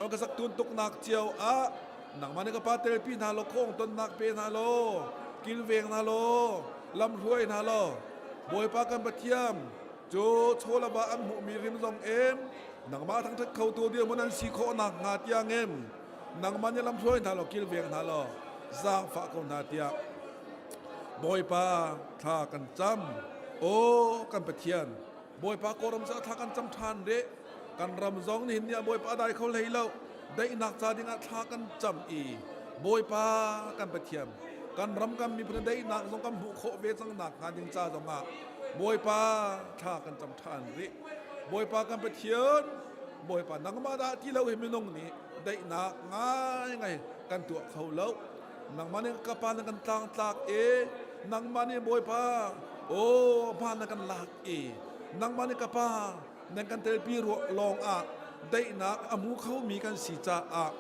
an ka sak tuntuknak cio ah nangmah nih ka pa telpi hna law khawng tonnak pe hna law kilveng hna law lamhruai hna law Bawipa kan Pathian cu chawlava an hmuhmi rim zong in nangmah thangṭhat khotu dirhmun an si khawh nakhnga tiangin nangmah nih lamhruai hna law kilveng hna law zaangfah ko hna tiah Bawipa thla kan cam. Aw kan Pathian Bawipa kawlram cu thla kan cam ṭhan rih. Kan ram zong nihin ni ah Bawipa a dai kho hlei lo. Daihnak ca dingah thla kan cam i Bawipa kan Pathian kan ram kan miphun daihnak zong kan hmuh khawh ve cang nakhnga ding ca zongah Bawipa thla kan cam ṭhan rih. Bawipa kan Pathian Bawipa nangmah dah ti lo hi minung nih daihnak ngaingai kan tuah kho lo. Nangmah nih ka pa na kan tlangtlak i nangmah nih Bawipa aw hma na kan lak i nangmah nih ka pa nan kan telpi ruah lawng ah daihnak a hmu khomi kan si caah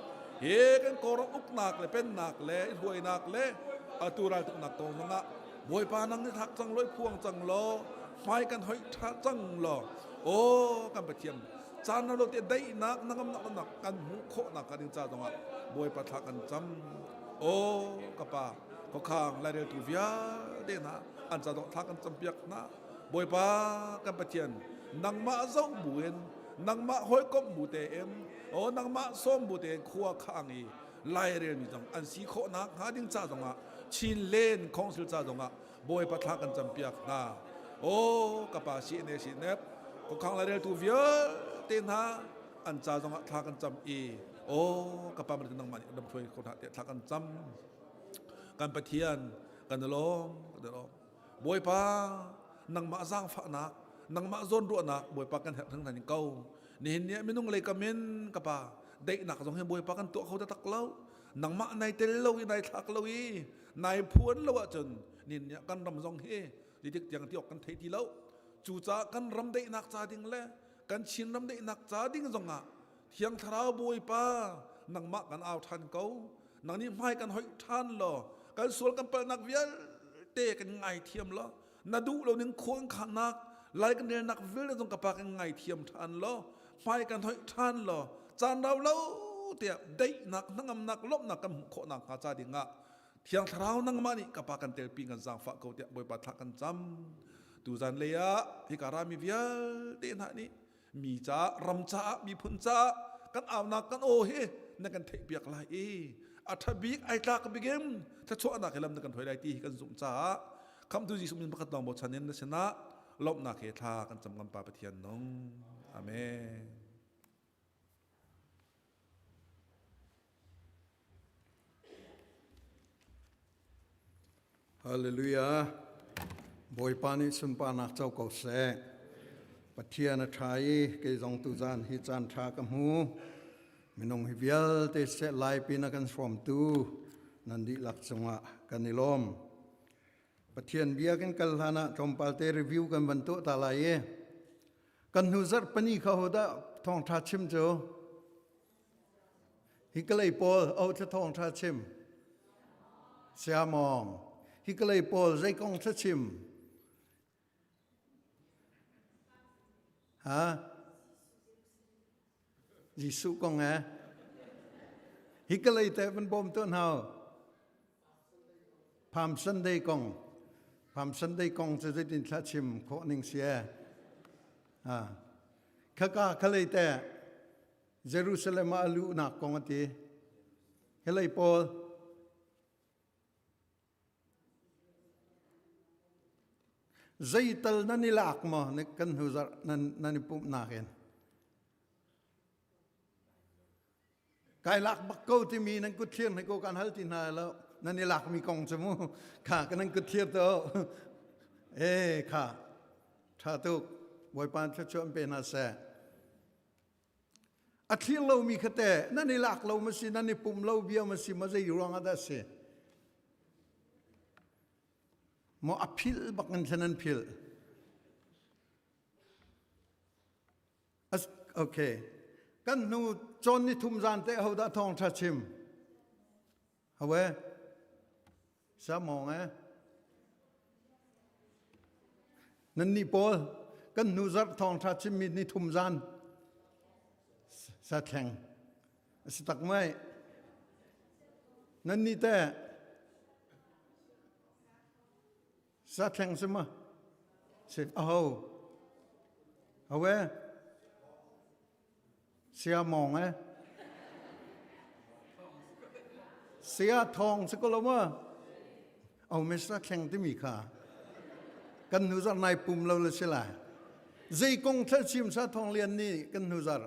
he kan kawlram uknak le pennak le hruainak le atu raltuknak kong zongah Bawipa nang nih thak cang law phuang cang law hmai kan hoih ṭha cang law aw kan Pathian caan lo te daihnak nangamnak nak kan hmuh khawhnak ka ding ca zongah Bawipa thla kan cam aw ka pa khuakhang laireltu vialte hna an ca zong thla kan campiak hna Bawipa kan Pathian nangmah zoh buin nangmah hawikomh bu tein aw nangmah sawm bu tein khua khang i lairel mi zong an si khawhnak hnga ding ca zongah Chin Len Council ca zongah Bawipa thla kan campiak hna. Aw ka pa CNA CNF khuakhang laireltu vialte hna an ca zongah thla kan cam i aw ka pa nangmah nih ram hruai ko hna tiah thla kan cam. Kan Pathian kan i lawm, kan i lawm. Bawipa nangmah zaangfahnak, nangmah zawnruahnak Bawipa kan herh hringhran ko. Nihin ni ah minung lei kam in ka pa daihnak zong hi Bawipa kan tuah kho taktak lo. Nangmah nai tel lo i nai thlak lo i nai phuan lo ahcun nihin ni ah kan ram zong hi titik tiang ti awk kan thei ti lo. Cucaah kan ram daihnak ca ding le kan Chin ram daihnak ca ding zongah Thiang Thlarau Bawipa nangmah kan au ṭhan ko. Nang nih hmai kan hoih ṭhan law kan sual kan palhnak vialte kan ngaithiam law na duh lo ning khuang khannak lai kan relnak vialte zong ka pa kan ngaithiam ṭhan law hmai kan hoih ṭhan law caan rau lo tiah daihnak hnangamnak lawmhnak kan hmuh khawh nakhnga ca dingah Thiang Thlarau nangmah nih ka pa kan telpi kan zaangfah ko tiah Bawipa thla kan cam. Tuzan lei ah hika rami vialte hna nih mi caah ram caah miphun caah kan aunak kan aw hi na kan theihpiak lai i a ṭha bik ai tlak bik in thluachuahnak he lam na kan hruai lai ti hi kan zumh caah khamtu Jesuh min pakhat lawng bochan in na sinah lawmhnak he thla kan cam ngam Pa Pathian nung. Amen. Hallelujah. Bawipa nih sunparnak co ko seh. Pathian a ṭha i kei zong tuzan hi caan ṭha ka hmu. Minung hi vialte seh lai pin a kan hrawmtu nan dihlak cungah kan i lawm. Pathian bia kan kal hlan ah tlawmpal te review kan van tuah ta lai i kan hnu zarh pani kha hodah thawngṭha chim cu Hi kalei pawl o thla thawng tha chim. Siamong. Hi kalei pawl zei kong thla chim. Ha? Jesuh kong eh? Hi kalei te van bawm tuan hau. Palm Sunday kong. Palm Sunday kong cu zeitin thla chim khawh ning si eh? Ha. Khaka kalei te Jerusalem ah a luhnak kong a ti. Helei pawl zeital nan i lak maw kan hnu zarh nan nan i pumhnak in kai lak bak ko timi nan kut thlir hna ko kan hal ti hna lo nan i lak mi kong cu mu kha kan nan kut thlir to e kha tha tuk bawipa thluachuah pe hna seh A thlir lomi kha teh nan i lak lo ma si, nan i pum lo bia ma si, ma zei ruang ah dah si? Maw a philh bak in thlen an philh. Okay. Kan hnu cawn ni thum zan te ho dah thawng tha chim? Hawe? Sa mawng eh? Nan nih pawl kan hnu zarh thawngṭha chimmi ni thum zan sa thleng a si tak mai. Nan nih teh sa thleng si ma? Si aho? Hawe? Sia mawng eh. Sia thawng si ko lo ma? Au mesa thleng timi kha. Kan hnu zar nai pum lo le si lai. Zei kong thel chim sa thawng lian ni kan hnu zar.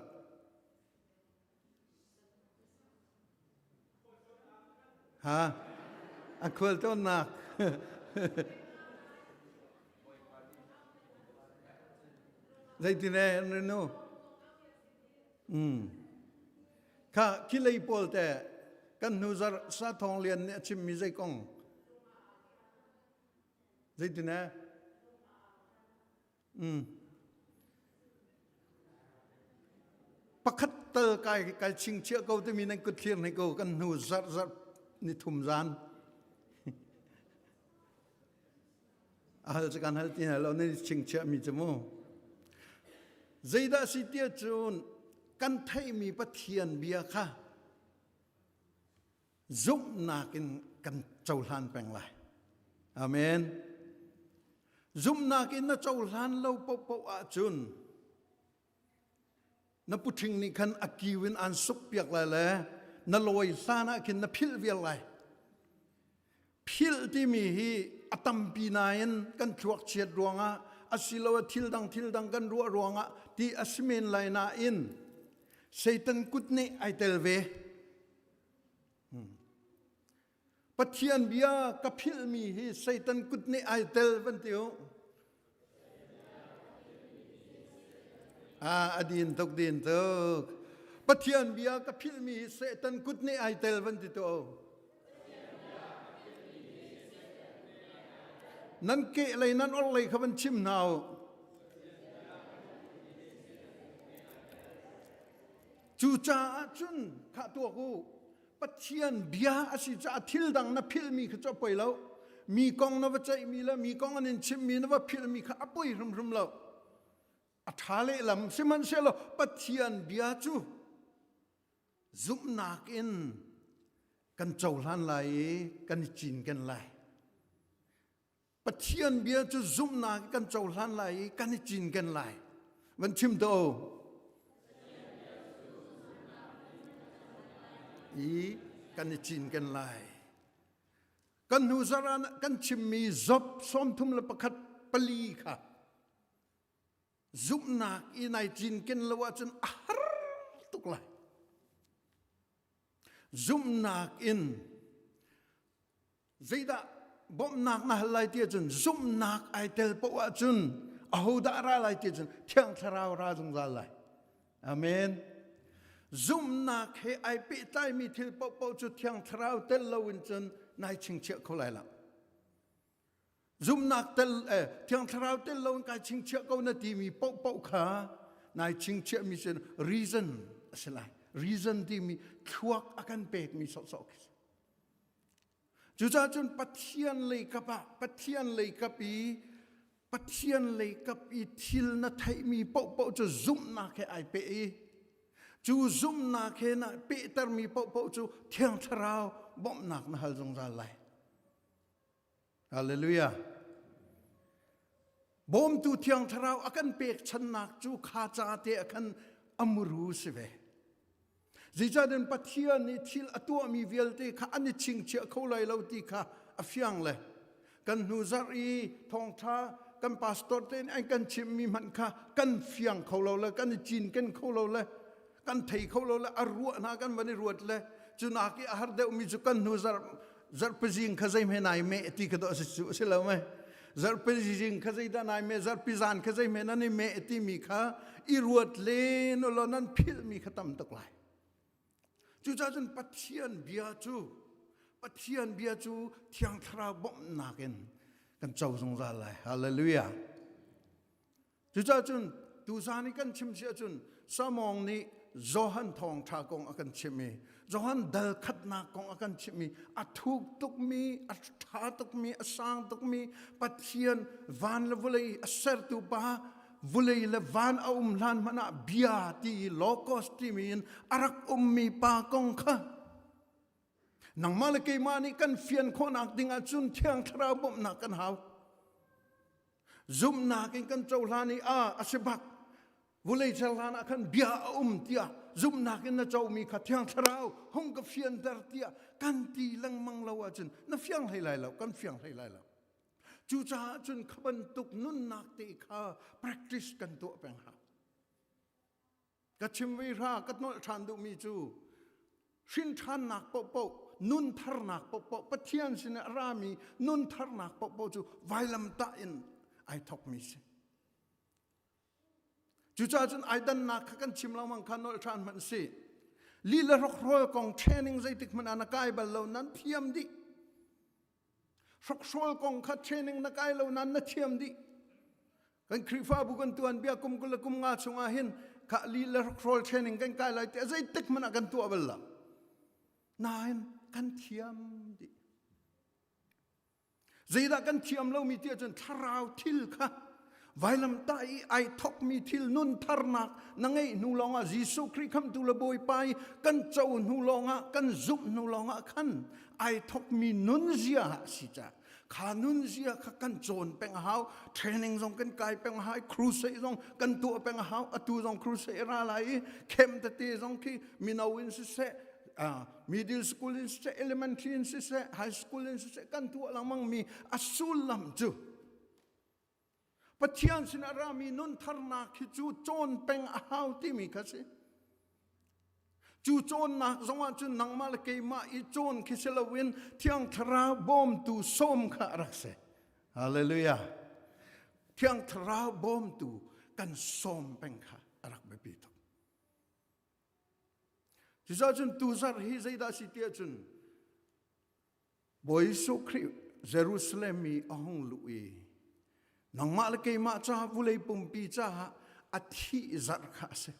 Ha? A khual tawnnak. Zeitin eh an nu? Mm. Kha khilei pawl te kan hnu zar sa thong lian nih a chimmi zei kong? Zeitin eh? Mm. Pakhat tal kai kai chingchiah ko timi nan kut thlir hni ko kan hnu zarh zarh ni thum zan. A hal cu kan hal ti hna lo nan chingchiah mi cu mu. Zeidah si tiah cun kan theihmi Pathian bia kha zumhnak in kan cohlan peng lai. Amen. Zumhnak in na cohlan lo paohpaoh ahcun na puṭhing nih khan a kiu in aan suk piak lai le na lawi hlan ah khin na philh vial lai. Philh timi hi a tampi nain kan thluak chiat ruangah asiloah thil dang thil dang kan ruah ruangah ti a si men lai nain Satan kut nih ai tel ve. Pathian bia ka philhmi hi Satan kut nih ai tel van ti u. Ah, a din tuk din tuk. Pathian bia ka philhmi hi Satan kut nih ai tel van ti tu. Nan ke lei nan or lei kha van chim hna u. Cucaah cun khah tuak u. Pathian bia a si caah thil dang na philhmi kha cu a poi lo. Mi kong na va ceihmi le mi kong an in chimhmi na va philhmi kha a poi hrimhrim lo. A ṭha lehlam sihmanhsehlaw Pathian bia cu zumhnak in kan cohlan lai i kan i cinken lai. Pathian bia cu zumhnak kan cohlan lai i kan i cinken lai. Van chim to. I kan i cinken lai. Kan hnu zaran kan chimmi Job 31 pali kha zumhnak i nai cinken lo ahcun a har tuk lai. Zumhnak in zeidah bawmhnak na hal lai ti ahcun zumhnak ai tel paoh ahcun ahodah ra lai ti ahcun Thiang Thlarau ra zungzal lai. Amen. Zumhnak he ai pehtlaimi thil paohpaoh cu Thiang Thlarau tel loin cun nai chingchiah kho lai lo. Zumhnak tel eh, Thiang Thlarau tel loin kai chingchiah ko na timi paohpaoh kha nai chingchiahmi sin reason a si lai. Reason timi thluak a kan pekmi sawhsawh khi Cucaah cun Pathian lei kap ah Pathian lei kap i Pathian lei kap i thil na theihmi paohpaoh cu zumhnak he ai peh i cu zumhnak he na pehtermi paohpaoh cu Thiang Thlarau bawmhnak na hal zungzal lai. Hallelujah. Bawmtu Thiang Thlarau a kan pekchannak cu kha ca te a khan amuru si ve. Zeicahtiah Pathian nih thil a tuahmi vialte kha an i chingchiah kho lai lo ti kha a fiang le kan hnu zarh i thawngṭha kan pastor te nih an kan chimmi hmanh kha kan fiang kho lo le kan i cinken kho lo le kan thei kho lo le a ruah hna kan van i ruat le cu nak i a har deuhmi cu kan hnu zarh zarhpi kha zei hme nai meh ti kha dawh si cu si lo mei zarhpi zing kha zeidah nai meh zarhpi zan kha zei hme nan i meh timi kha i ruat len ulaw nan philhmi kha tam tuk lai cucaah cun Pathian bia cu Pathian bia cu Thiang Thlarau bawmhnak in kan co zungzal lai hallelujah Cucaah cun tuzan i kan chim si ahcun Samong nih Johan thawngṭha kong a kan chimh i Johan dal khatnak kong a kan chimh i a thuk tukmi, a ṭha tukmi, a sang tukmi Pathian van le vawlei a sertu pa vulei le van a um hlan hmanh ah bia ti i logos timi in a rak ummi pa kong kha nangmah le keimah nih kan fian khawhnak ding ahcun Thiang Thlarau bawmhnak kan hau. Zumhnak in kan cohlan i a a si bak vulei ser hlan ah khan bia a um tiah zumhnak in na comi kha Thiang Thlarau hung ka fianter tiah kan ti lengmang lo ahcun na fiang hlei lai lo kan fiang hlei lai lo cucaah cun kha bantuk nunnak te kha practice kan tuah peng hau Ka chim ve hra ka nolh ṭhan duhmi cu hrin ṭhannak paohpaoh nun tharnak paohpaoh Pathian sin a rami nun tharnak paohpaoh cu vailamtah in ai thokmi si. Cucaah cun ai dannak kha kan chim lengmang kha nolh ṭhan hmanh si. Lila hrokhrawl kong training zeitik hmanh ah na kai bal lo nan thiam dih. Hrokhrawl kong kha training na kai lo nan na thiam dih. Kan Khrihfabu kan tuan bia kum kul le kum nga chungah hin kha li le hrokhrawl training kan kai lai tiah zeitik hmanh ah kan tuah bal lo. Nain kan thiam dih. Zeidah kan thiam lomi ti ahcun thlarau thil kha vailamtah i ai thokmi thil nun tharnak na ngeih hnu lawngah Jesuh Khrih khamtu le Bawipa i kan co hnu lawngah kan zumh hnu lawngah khan ai thokmi nunzia ah si ca kha nunzia kha kan cawn peng a hau training zong kan kai peng a hau crusade zong kan tuah peng a hau atu zong crusade ra lai i khem tete zong khi mino in siseh uh, middle school in siseh elementary in siseh high school in siseh kan tuah lengmang mi a sullam cu Pathian sin a rami nun tharnak hi cu cawn peng a hau timi kha si. Cu cawnnak zongah cun nangmah le keimah i cawn khi si loin Thiang Thlarau bawmtu sawm kha a rak si. Hallelujah. Thiang Thlarau bawmtu kan sawm peng kha a rak biapi tuk. Cucaah cun tuzarh hi zeidah si tiah cun Bawi Jesuh Khrih Jerusalem i a hung luh i nangmah le keimah ca vulei pumpi caah a thih zarh kha a si.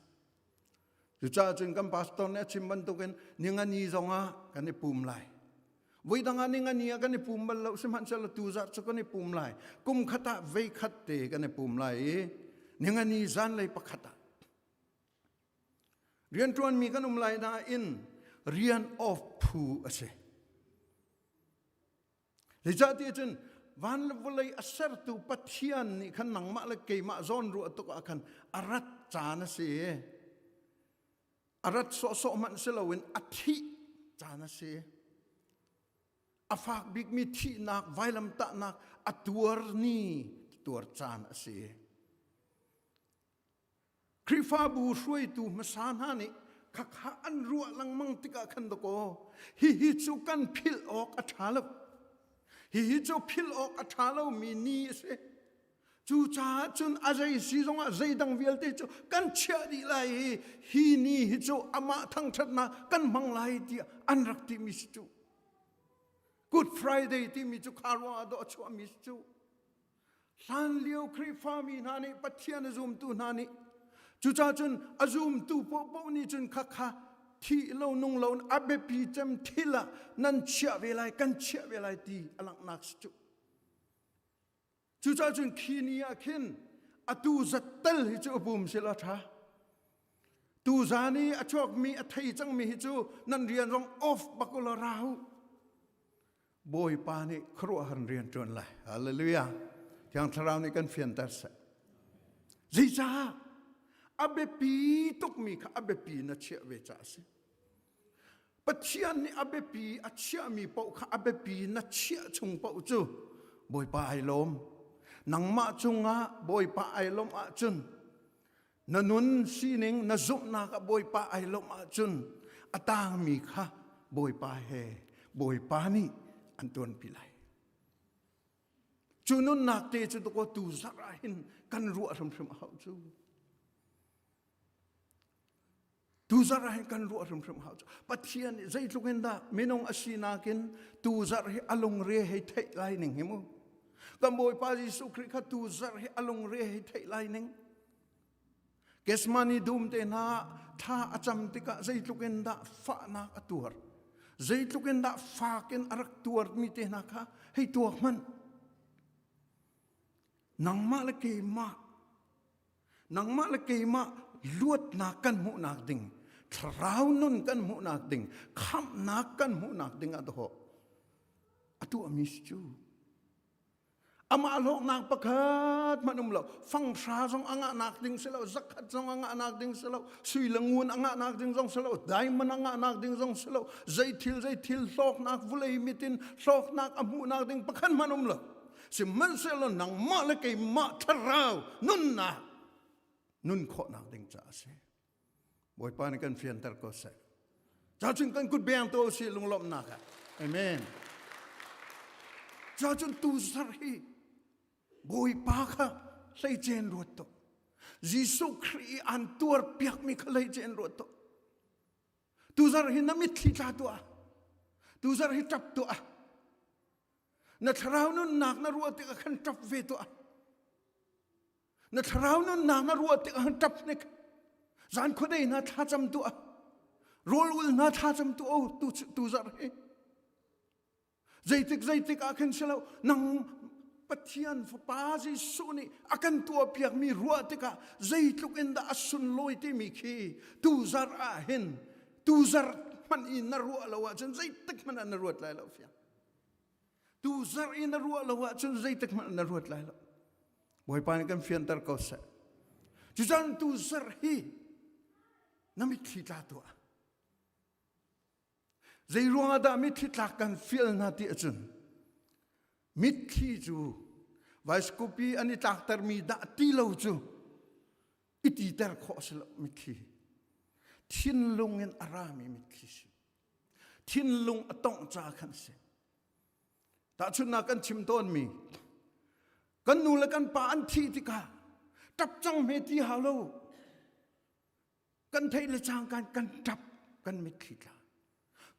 Cucaah cun kan pastor nih a chim bantukin ningani zongah kan i pum lai. Voidang ah ningani ah kan i pum bal lo sihmanhsehlaw tu zarh cu kan i pum lai. Kum khat ah vei khat te kan i pum lai i ningani zanlei pakhat ah Rianṭuanmi kan um lai nain rian off phu a si. Zeicahtiah cun van le vawlei a sertu Pathian nih khan nangmah le keimah zawn ruah tuk ah khan a rat caan a si. A rat sawhsawh hmanh si loin a thih caan a si. A fak bikmi thihnak, vailamtahnak a tuar ni, tuar caan a si. Khrihfabu hruaitu hmasa hna nih khakha an ruah lengmang tikah khan dakaw hihi cu kan philh awk a ṭha lo. Hihi cu philh awk a ṭha lomi ni a si. Cucaah cun a zei si zongah zeidang vialte cu kan chiah dih lai i hi ni hi cu amah thangṭhatnak kan hmang lai tiah an rak timi si cu. Good Friday timi cu kha ruangah dawh a chuahmi si cu. Hlanlio Khrihfami hna nih Pathian a zumtu hna nih cucaah cun a zumtu paohpaoh nih cun khakha thi lo nung lo a biapi cem thil ah nan chiah ve lai kan chiah ve lai ti a langhnak si cu. Cucaah cun khi ni ah khin atu zat tal hi cu a pum sila a ṭha. Tuzan i a chuakmi a thei cangmi hi cu nan rian zong off bak ulaw ra u. Bawipa nih khuaruahhar rian ṭuan lai. Hallelujah. Thiang Thlarau nih kan fianter seh. Zeicah? A biapi tukmi kha a biapi na chiah ve caah a si. Pathian nih a biapi a chiahmi paoh kha a biapi na chiah chung paoh cu Bawipa ai lawm. Nangmah cungah Bawipa ai lawmh ahcun na nun sining na zumhnak ah Bawipa ai lawmh ahcun a tangmi kha Bawipa he Bawipa nih an tuanpi lai. Cu nunnak te cu dakaw tu zarh ah hin kan ruah hrimhrim a hau cu. Tu zarh ah hin kan ruah hrimhrim hau cu. Pathian nih zeitluk in dah minung a sinak in tu zarh hi a lungre hei theih lai ning hi mu. Kan Bawipa Jesuh Khrih kha tu zarh hi a lungre hei theih lai ning. Gethsemane dum te hna thla a cam tikah zeitluk in dah fahnak a tuar. Zeitluk in dah fak in a rak tuarmi te hna kha hei tuak hmanh. Nangmah le keimah nangmah le keimah luatnak kan hmuhnak ding thlarau nun kan hmuhnak ding khamhnak kan hmuhnak ding ah dawh a tuahmi si cu Amah hlawknak pakhat hmanh um lo. Fanghra zong a ngahnak ding si lo, zakhat zong a ngahnak ding si lo, sui le ngun a ngahnak ding zong si lo, diamond a ngahnak ding zong si lo, zei thil zei thil hlawknak vulei mitin hlawknak a hmuhnak ding pakhat hmanh um lo. Sihmanhsehlaw nangmah le keimah thlarau nunnak nun khawhnak ding caah a si. Bawipa nih kan fianter ko seh. Cacun kan kut beng to si lunglawmhnak ah. Amen. Cacun tu zar hi Bawipa kha hleicen ruat to. Jesuh Khrih i an tuar piakmi kha hleicen ruat to. Tu zar hi na mitthli tla tuah. Tu zar hi ṭap tuah. Na thlarau nunnak na ruah tikah khan ṭap ve tuah. Na thlarau nunnak na ruah tikah ṭap hnik. Zan khuadei hna thlacam tuah. Rawl ul hna thlacam tuah o tu tu zarh hi. Zeitik zeitik ah khin silo nang Pathian Fapa Jesuh nih a kan tuahpiakmi ruah tikah zeitluk in dah a sunlawi timi khi tu zarh ah hin tu zarh hmanh i na ruah lo ahcun zeitik hmanh ah na ruat lai lo fiang. Tu zarh i na ruah lo ahcun zeitik hmanh na ruat lai lo. Bawipa nih kan fianter ko seh. Cucan tu zarh hi na mitthli tla tuah. Zei ruangah dah mitthli tlak kan fial hna ti ahcun mitthli cu vaiskupi an i tlaktermi dah ti lo cu i titer khawh a si lo mitthli. Thinlung in a rami mitthli si. Thinlung a tongh ca khan si. Tahchunhnak kan chim tawnmi kan nu le kan pa an thih tikah ṭap cang hme ti hau lo. Kan theih le cangka kan ṭap kan mitthli tla.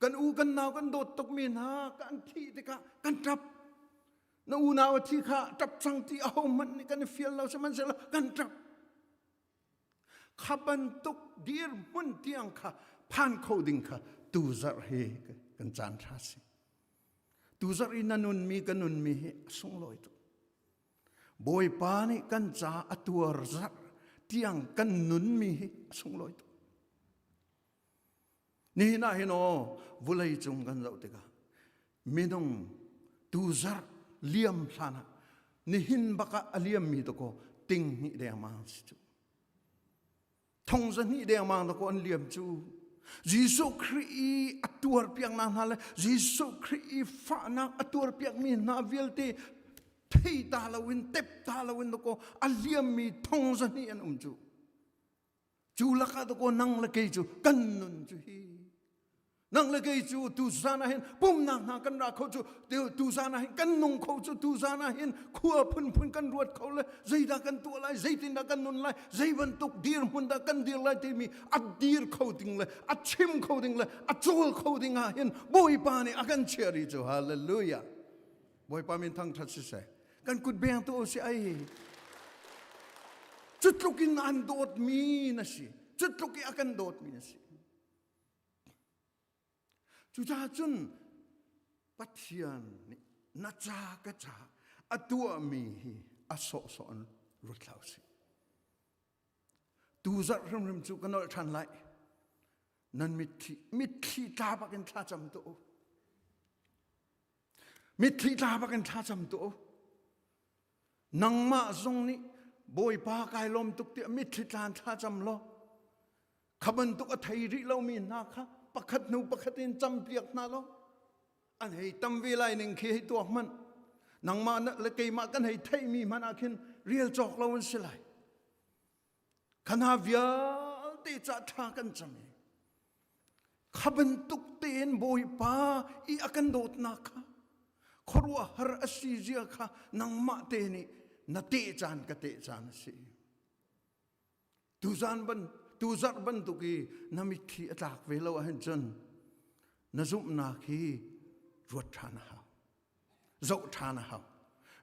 Kan u kan nau kan dawt tukmi hna kan thih tikah kan ṭap. Na unau a thi kha ṭap cang ti ahohmanh nih kan i fial lo sihmanhsehlaw kan ṭap. Kha bantuk dirhmun tiang kha phan kho ding kha tuzarh hi kan caan ṭha si. Tuzarh i na nunmi ka nunmi hi a sunglawi tuk. Bawipa nih kan ca a tuar zarh tiang kan nunmi hi a sunglawi tuk. Nihin ah hin aw vulei cung kan zoh tikah minung tuzarh liam hlan ah nihin bak ah a liammi dakaw ting hnih dengmang si cu. Thong za hnih dengmang dakaw an liam cu. Jesuh Khrih i a tuar piaknak hna le Jesuh Khrih i fahnak a tuar piakmi hna vialte thei ta loin tep ta loin dakaw a liammi thong za hnih an um cu. Cu lakah dakaw nang le kei cu kan nun cu hi. Nang le kei cu tu zan ah hin pumnak hna kan ra kho cu tu zan ah hin kan nung kho cu tu zan ah hin khua phunphun kan ruat kho le zeidah kan tuah lai zeitindah kan nun lai zei bantuk dirhmun dah kan dir lai timi a dir kho ding le a chim kho ding le a cawl kho ding ah hin Bawipa nih a kan chiah rih cu hallelujah Bawipa min thangṭhat siseh kan kut beng tu si ai cu tluk in an dawtmi na si cu tluk i a kan dawtmi na si cucaah cun Pathian nih na ca ka ca a tuahmi hi a sawhsawh in ruat hlah usih tu zarh hrimhrim cu ka nolh ṭhan lai nan mitthli mitthli tla bak in thla cam tuah u Mitthli tla bak in thlacam tuah u. Nangmah zong nih Bawipa kai lawm tuk tiah mitthli tlan thlacam law kha bantuk a thei rih lomi hna kha pakhat hnu pakhat in campiak hna law an hei tam ve lai ning khi hei tuak hmanh. Nangmah le keimah kan hei theihmi hmanh ah khin rial cawk lo an si lai. Kha hna vialte ca ṭha kan cam i kha bantuk tein Bawipa i a kan dawtnak kha khuaruahhar a si zia kha nangmah te nih na teh caan ka teh caan a si. Tuzan ban tuzarh bantuk i na mitthli a tlak ve lo ahhin cun na zumhnak hi ruat ṭhan a hau. Zoh ṭhan a hau.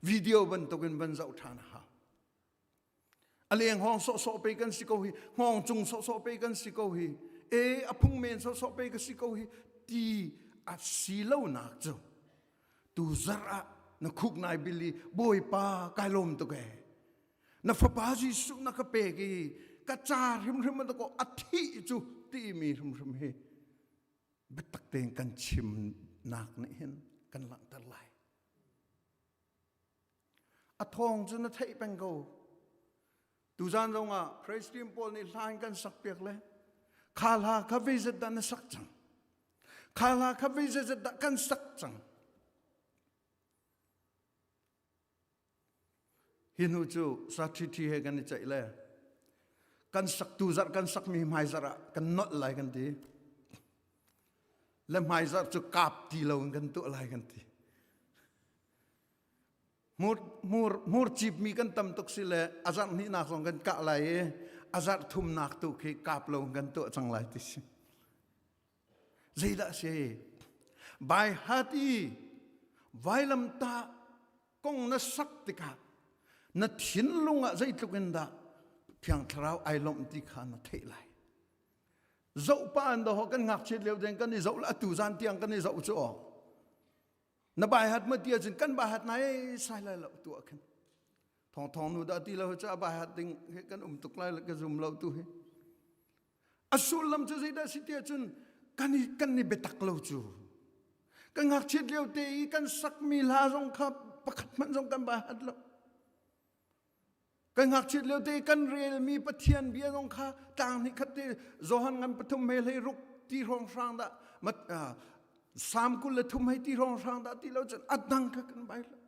Video bantukin van zoh ṭhan a hau. A leng hawng sawhsawh pe kan si ko hi, hngawng cung sawhsawh pe kan si ko hi, e a phung men sawhsawh pe ka si ko hi ti a si lonak cu tu zarh ah na khuk nai bil i Bawipa kai lawm tuk ee. Na fapa Jesuh na ka pek i ka ca hrimhrim a ko a thih cu timi hrimhrim hi biatak tein kan chimnak nih hin kan langhter lai. A thawng cu na theih peng ko. Tuzan zong ah praise team pawl nih hla in kan sak piak le kha hla kha veizat dah na sak cang. Kha hla kha veizat dah kan sak cang. Hi hnu cu sa ṭhi he kan i ceih le kan sak tu zarh kan sakmi hmai zarh ah kan nolh lai kan ti. Le hmai zarh cu kap ti lo in kan tuah lai kan ti. Hmur cipmi kan tam tuk si le a zarh hnihnak zong kan kah lai i a zarh thumnak tu khi kap lo kan tuah cang lai ti si. Zeidah si? Bai hat i vailamtah kong na sak tikah na thinlung ah zeitluk in dah Thiang Thlarau ai lawmh ti kha na theih lai. Zoh pa an daw kan ngakchiat lio deng kan i zoh le atu zan tiang kan i zoh cu aw. Na bai hat ma ti ahcun kan bai hat nai sai lai lo tu ah khin thong thong nu dah ti lo cu a bai hat ding he kan um tuk lai ka zum lo tu hi a sullam cu zeidah si ti ahcun kan i kan i biatak lo cu kan ngakchiat lio te i kan sakmi hla zong kha pakhat hmanh zong kan bai hat lo Kan ngakchiat lio te kan relmi Pathian bia zong kha tlang hnih khat te Johan ngan pathum he hlei ruk ti hrawng hrang dah Sam 23 hei ti hrawng hrang dah ti lo cun a dang kha kan bai lo.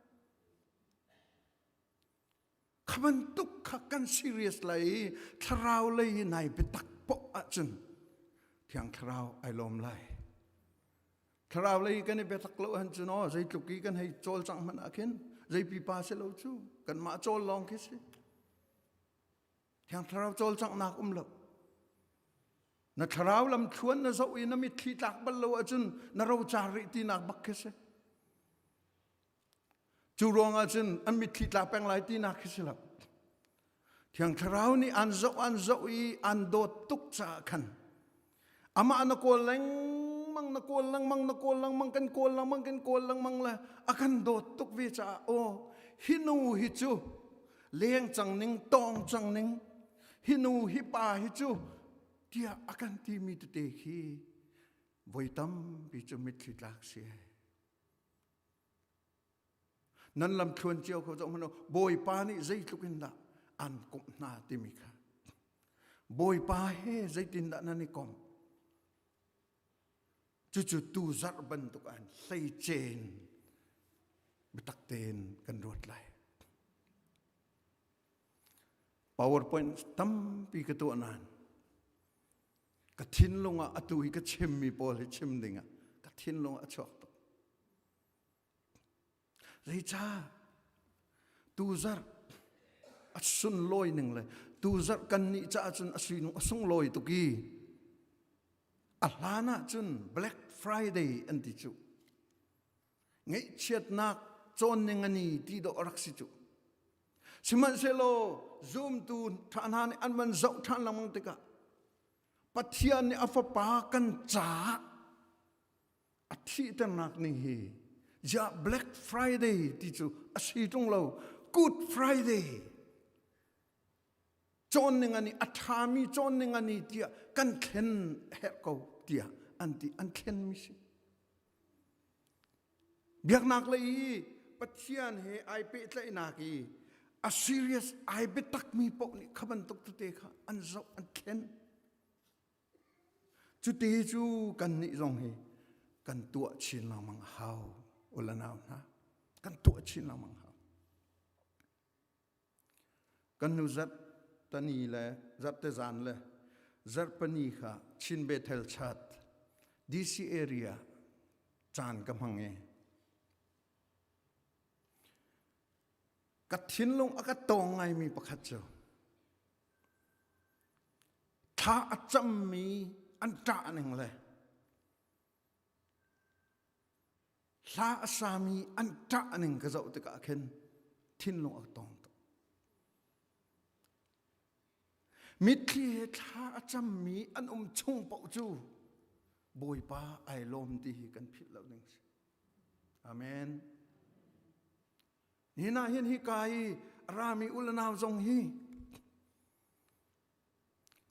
Kha bantuk kha kan serious lai i thlarau lei i nai biatak poh ahcun. Thiang Thlarau ai lawm lai. Thlarau lei kan i biatak lo han cu no zeitluk i kan hei cawlcangh hmanh ah khin zei pipa si lo cu kanmah cawl lawng khi si. Thiang Thlarau cawlcanghnak um lo. Na thlarau lam thluan na zoh i na mitthli tlak bal lo ahcun na rocar rih tinak bak khi si. Cu ruangah cun an mitthli tla peng lai tinak khi si lo. Thiang Thlarau nih an zoh an zoh i an dawt tuk caah khan amah na kawl lengmang na kawl lengmang na kawl lengmang kan kawl lengmang kan kawl lengmang le a kan dawt tuk ve caah aw hi nu hi cu leng cang ning tawng cang ning hi nu hi pa hi cu tiah a kan timi tete khi voi tampi cu mitthli tlak si Nan lamthluan cio kho zoh hmanh u, Bawipa nih zeitluk in dah an komh hna timi kha. Bawipa he zeitindah nan i komh? Cucu tu zarh bantuk an hleicen biatak tein kan ruat lai. PowerPoint tampi ka tuah nain ka thinlung ah atu hi ka chimmi pawl hi chim ding ah ka thinlung ah a chuak tuk. Zeicah tuzarh a sunlawi ning le tuzarh kan nih caah cun a sinung a sunglawi tuk i a hlan ah cun Black Friday an ti cu. Ngaihchiatnak cawn ning ani ti dawh a rak si cu. Sihmanhsehlaw zumtu ṭha hna nih an van zoh ṭhan lengmang tikah Pathian nih a fapa kan caah a thihternak ning hi ziah Black Friday ti cu a si ṭung lo Good Friday cawn ning ani a ṭhami cawn ning ani tiah kan thlen herh ko tiah an ti an thlen mi si biaknak lei i Pathian he ai pehtlaihnak i a serious ai biatakmi paoh nih kha bantuk tete kha an zoh an thlen Cuti cu kannih zong hi kan tuah chin lengmang a hau u le nau hna. Kan tuah chin lengmang hau. Kan nu zarh tani le zarhte zan le zarhpani kha Chin Bethel Chat DC area caan ka hmang i ka thinlung a ka tawng ngaimi pakhat cu Thla a cammi an ṭah ning le hla a sami an ṭah ning ka zoh tikah khin thinlung a tong tuk. Mitthli he thla a cammi an um chung paoh cu Bawipa ai lawm ti hi kan philh lo ding si. Amen. Nihin ah hin hika i a rami u le nau zong hi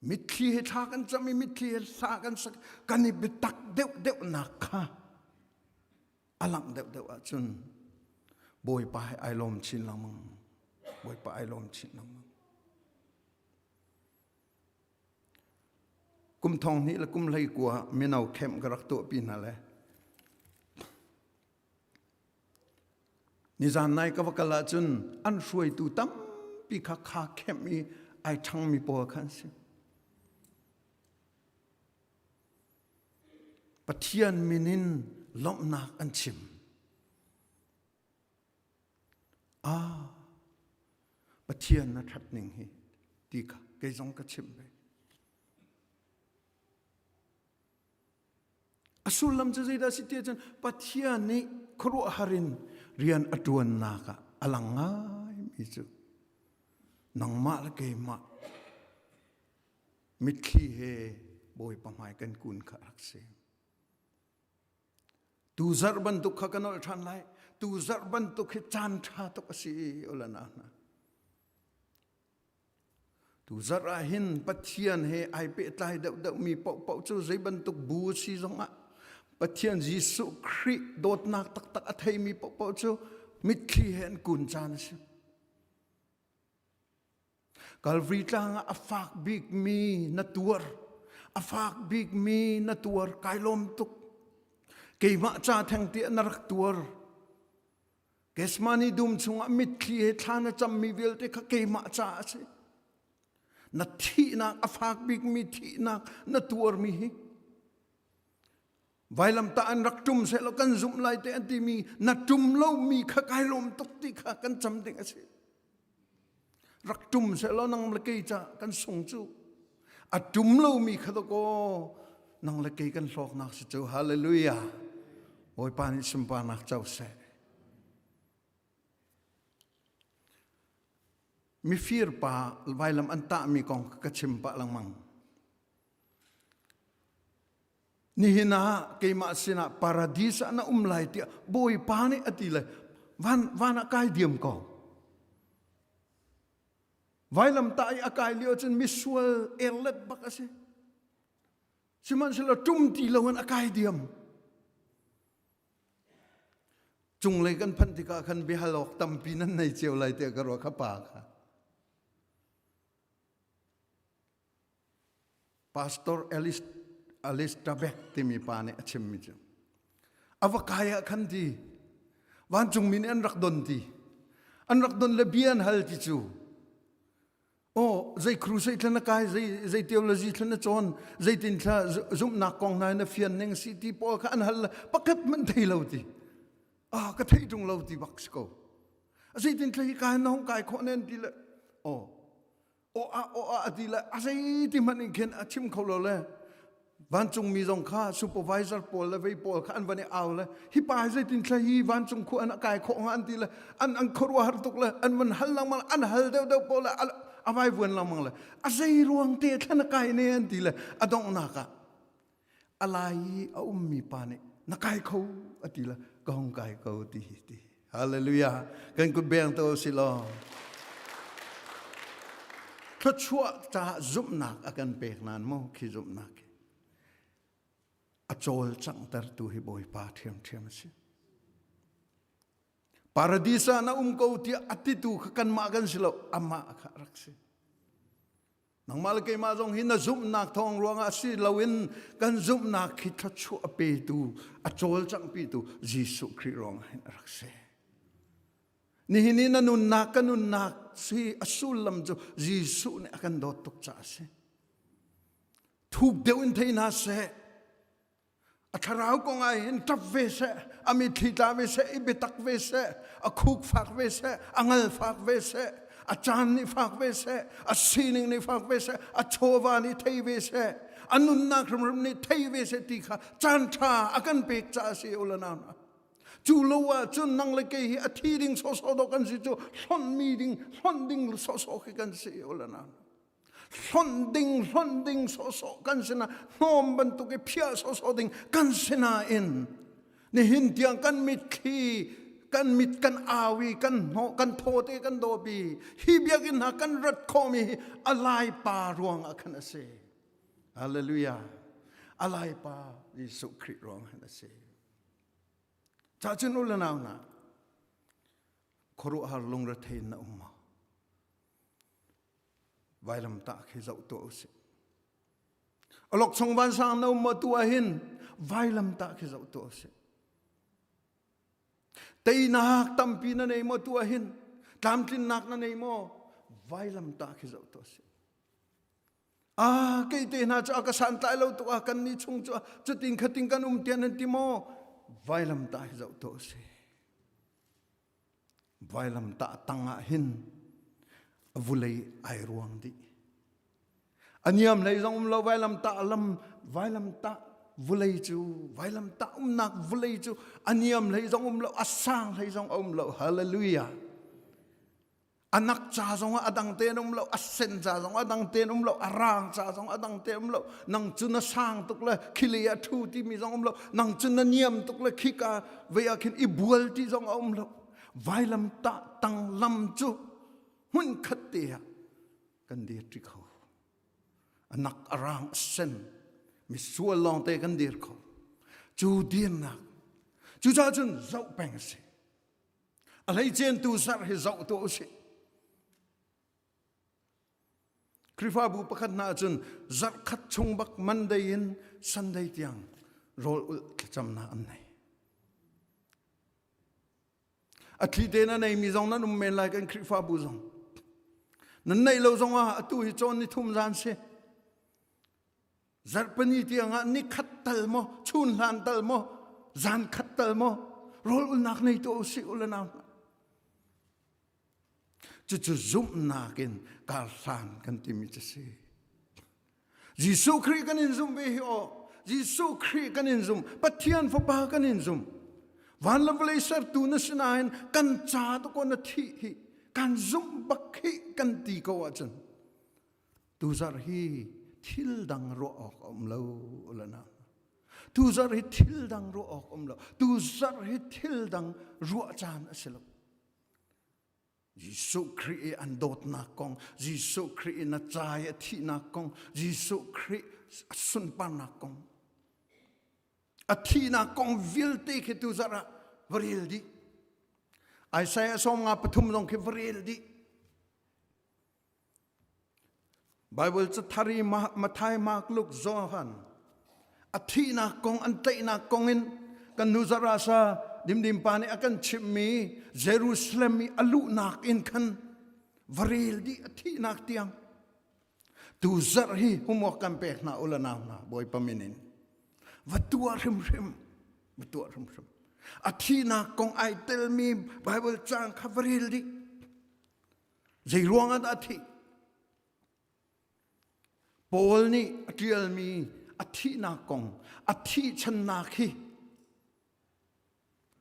mitthli he thla kan cam i mitthli he hla kan sak kan i biatak deuh deuh nak kha a langh deuh deuh ahcun Bawipa he ai lawm chin lengmang Bawipa ai lawm chin lengmang kum thong hnih le kum hlei kua mino camp ka rak tuahpi hna le Nizan nai ka va kal ahcun an hruaitu tampi kha kha kemh i ai ṭhangmi pawl kha an si. Pathian min in lawmhnak an chim. Ah, Pathian na ṭhat ning hi ti kha kei zong ka chimh ve. A sullam cu zeidah a si ti ahcun Pathian nih khuaruahhar in rian a ṭuannak ah a lang ngaimi cu nangmah le keimah mitthli he Bawipa hmai kan kun kha a rak si. Tu zarh bantuk kha ka nolh ṭhan lai. Tu zarh bantuk hi caan ṭha tuk a si ulana hna. Tuzarh ah hin Pathian he ai pehtlai deuhdeuhmi paohpaoh cu zei bantuk bu si zongah Pathian Jesuh Khrih dawtnak taktak a theimi paohpaoh cu mitthli he an kun caan a si. Calvary tlang ah a fak bikmi na tuar, a fak bikmi na tuar, kai lawm tuk. Keimah ca theng tiah na rak tuar. Gethsemane dum chungah mitthli he thla na cammi vialte kha keimah caah a si. Na thihnak a fak bikmi thihnak na tuarmi hi. Vailamtah an rak tum sehlaw kan zumh lai te an timi na tum lomi kha kai lawm tuk ti kha kan cam ding a si. Rak tum sehlaw nang le kei ca kan sung cu. A tum lomi kha dakaw nang le kei kan hlawknak si cu. Hallelujah. Bawipa nih sunparnak co seh. Mifir pa vailam an tahmi kong ka chim pah lengmang. Nihin ah keimah sinah paradis ah na um lai tiah Bawipa nih a ti le van, van ah kai diam ko. Vailam tah i a kai lio cun misual erlet bak a si. Sihmanhsehlaw ṭum ti loin a kai diam. Cunglei kan phanh tikah khan biahal awk tampi nan nei cio lai tiah ka ruah kha pa kha. Pastor Alice Tabek timi pa nih a chimmi cu a va kai ah khan ti vancungmi nih an rak don ti an rak don le bia an hal ti cu oh zei crusade thla na kai zei zei theology thla na cawn zeitin thla zumhnak kong hna na fian ning si ti pawl kha an hal le pakhat hmanh thei lo ti ah ka thei tung lo ti bak si ko zeitin thla hi kai na hong kai khawh nen ti le oh aw ah aw ah a ti le a zei ti hmanh in khin a chim kho lo le vancungmi zong kha supervisor pawl le vei pawl kha an van i au le hi pa hi zeitin thla hi vancung khu an a kai khawh hnga an ti le an an khuaruah har tuk le an van hal lengmang an hal deuh deuh pawl le a vai vuan lengmang le a zei ruang te thlan a kai ne an ti le a donghnak ah a lai i a ummi pa nih na kai kho a ti le ka hung kai ko ti hi ti hallelujah kan kut beng to si law thluachuah caah zumhnak a kan pek nan mu khi zumhnak hi a cawl canghtertu hi bawipa ṭhiamṭhiam a si paradis ah na um ko tiah a titu kha kanmah kan si lo amah kha rak si Nangmah le keimah zong hi na zumhnak thawng ruangah si loin kan zumhnak hi thluachuah a petu, a cawlcanghpitu Jesuh Khrih ruangah hin a rak si. Nihin i na nunnak ka nunnak si a sullam cu Jesuh nih a kan dawt tuk caah a si. Thuk deuh in thei hna seh. A thlarau kong ah hin ṭap ve seh, a mitthli tla ve seh, i biatak ve seh, a khuk fak ve seh, a ngal fak ve seh, a caan nih fak ve seh, a sining nih fak ve seh, a chawva nih thei ve seh, a nunnak hrimhrim nih thei ve seh ti kha caan ṭha a kan pek caah a si u le nau hna. Cu lo ah cun nang le kei hi a thi ding sawhsawh dawh kan si cu hlonh mi ding hlonh ding sawhsawh khi kan si u le nau. Hlonh ding hlonh ding sawhsawh kan sinah hnawm bantuk i phiah sawhsawh ding kan sinain nihin tiang kan mitthli kan mit kan au i kan hnawh kan thaw te kan dawpi hi biakinn hna kan rat khawhmi hi a lai pa ruang ah khan a si hallelujah a lai pa Jesuh Khrih ruang han a si ca cun u le nau hna khuaruahhar lungrethei in na um maw Vailamtah khi zoh tuah usih. Awlokchong vansang na um maw tu ah hin vailamtah khi zoh tuah usih. Teinak tampi na nei maw tu ah hin tlamtlinnak na nei maw vailamtah khi zoh tuah usih. Ah kei te hna cu a ka santlai lo tuk ah kan ni chung cu cutin khatin kan um tian nan ti maw vailamtah hi zoh tuah usih. Vailamtah tangah hin vulei ai ruang dih. A niam hlei zong um lo vailamtah lam vailamtah vulei cu vailamtah umnak vulei cu a niam hlei zong um lo a sang hlei zong a um lo hallelujah anak ca zong ah a dang te an um lo a sen ca zong a dang te an um lo a rang ca zong a dang te um lo nang cu na sang tuk le khili a thu timi zong um lo nang cu na niam tuk le khika vei ah khin i bual ti zong a um lo vailam tah tang lam cu hmun khat te ah kan dir ṭi kho anak a rang a sen misual lawng te kan dir kho cu dirnak cucaah cun zoh peng a si a hleicen tu zarh hi zoh tuah usih Khrihfabu pakhat hna ahcun zarhkhat chung bak Monday in Sunday tiang rawl ulh thlacamnak an nei. A thli te na neimi zong nan um men lai kan Khrihfabu zong. Nan neih lo zong ah atu hi cawn ni thum zan si. Zarhpini tiang ah nikhat khat tal maw chun hlan tal maw zan khat tal maw rawl ulnak nei tu usih u le nau hna. Cucu zumhnak in karhlan kan timi cu si. Jesuh Khrih kan in zumh ve hi aw. Jesuh Khrih kan in zum. Pathian Fapa kan in zum. Van le vawlei sertu na si nain kan ca tu ko na thih hi kan zumh bak hi kan ti ko ahcun tuzarh hi thil dang ruah awk a um lo lana. Tuzarh hi thil dang ruah awk um lo. Tuzarh hi thil dang ruah caan a si lo. Jesuh Khrih i an dawtnak kong, Jesuh Khrih i na ca i a thihnak kong, Jesuh Khrih a sunparnak kong, a thihnak kong vialte khi tu zarh ah va rel dih. Isaiah 53 zong khi va rel dih. Bible cathar i Matthai, Mark, Luke, Johan a thihnak kong an tlaihnak kong in kan nu zarasa dimdim pa nih a kan chimhmi Jerusalem i a luhnak in khan va rel dih a thihnak tiang tu zarh hi homework kan pek hna ula nau hna Bawipa min in va tuah hrimhrim va tuah hrimhrim a thihnak kong ai telmi Bible caang kha va rel dih Zei ruangah dah a thih? Paul nih a ṭialmi a thihnak kong, a thih channak hi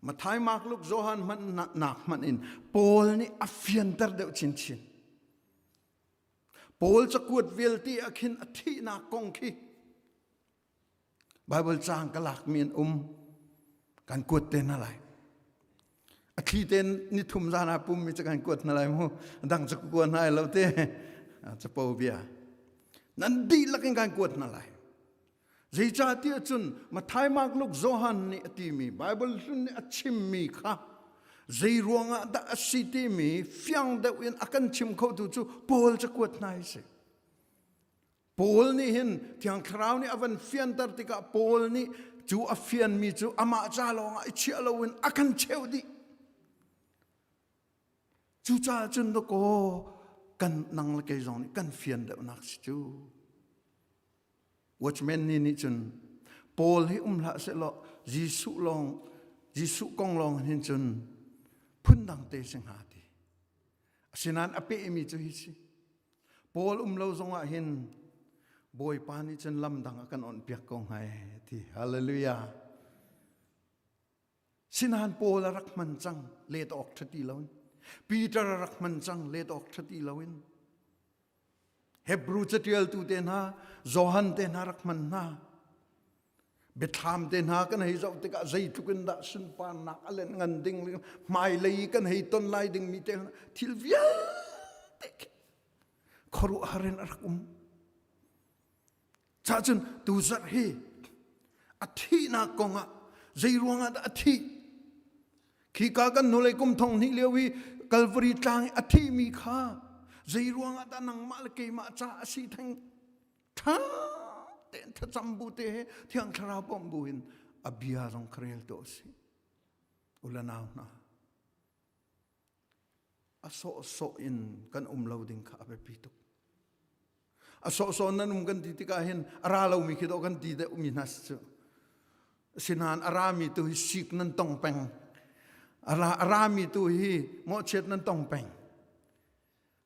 Matthai, Mark, Luke, Johan hmanh nak hmanh in Paul nih a fianter deuh chinchin. Paul cakuat vialte ah khin a thihnak kong khi Bible caang ka lakmi an um. Kan kuat te hna lai. A thli ten ni thum zan ah pummi cu kan kuat hna lai mu. Dang cu kuat hna lo te. Capo bia. Nan dihlak in kan kuat hna lai. Zeicahtiah cun Matthai, Mark, Luke, Johan nih a timi Bible hlun nih a chimmi kha zei ruangah dah a si timi fiang deuh in a kan chim khotu cu Paul cakuat hna hi si. Paul nih hin Thiang Thlarau nih a van fianter tikah Paul nih cu a fianmi cu amah ca lawngah i chiah loin a kan cheuh dih. Cucaah cun dakaw kan nang le kei zong nih kan fian deuhnak si cu. Watchman nih nih cun Paul hi um hlah sehlaw Jesuh lawng Jesuh kong lawng hin cun phundang te si hnga ti. Asinain a pehmi cu hi si. Paul um lo zongah hin Bawipa nih cun lam dang a kan onhpiak ko hnga ti. Hallelujah. Sinain Paul a rak hman cang let awk ṭha ti loin. Peter a rak hman cang let awk ṭha ti loin. Hebrew catialtu te hna, Johan te hna rak hman hna. Biathlam te hna kan hei zoh tikah zeitluk in dah sunparnak a len ngan ding hmailei kan hei ton lai dingmi te thil vialte khi khuaruahhar in a rak um. Cahcun tuzarh hi a thihnak kongah zei ruangah dah a thih? Khika kan hnulei kum thong hnih lio i Calvary tlang i a thihmi kha zei ruangah dah nangmah le keimah ca a si theng ṭha tein thlacam bu te he thiang thlarau bawmh bu in a bia zong kha rel tuah usih u le nau hna a sawhsawh in kan um lo ding kha a biapi tuk a sawhsawh nan um kan ti tikah hin a ra lomi khi dawh kan ti deuh mi hna si cu asinain a rami tu hi sik nan tong peng a rami tu hi mawhchiat nan tong peng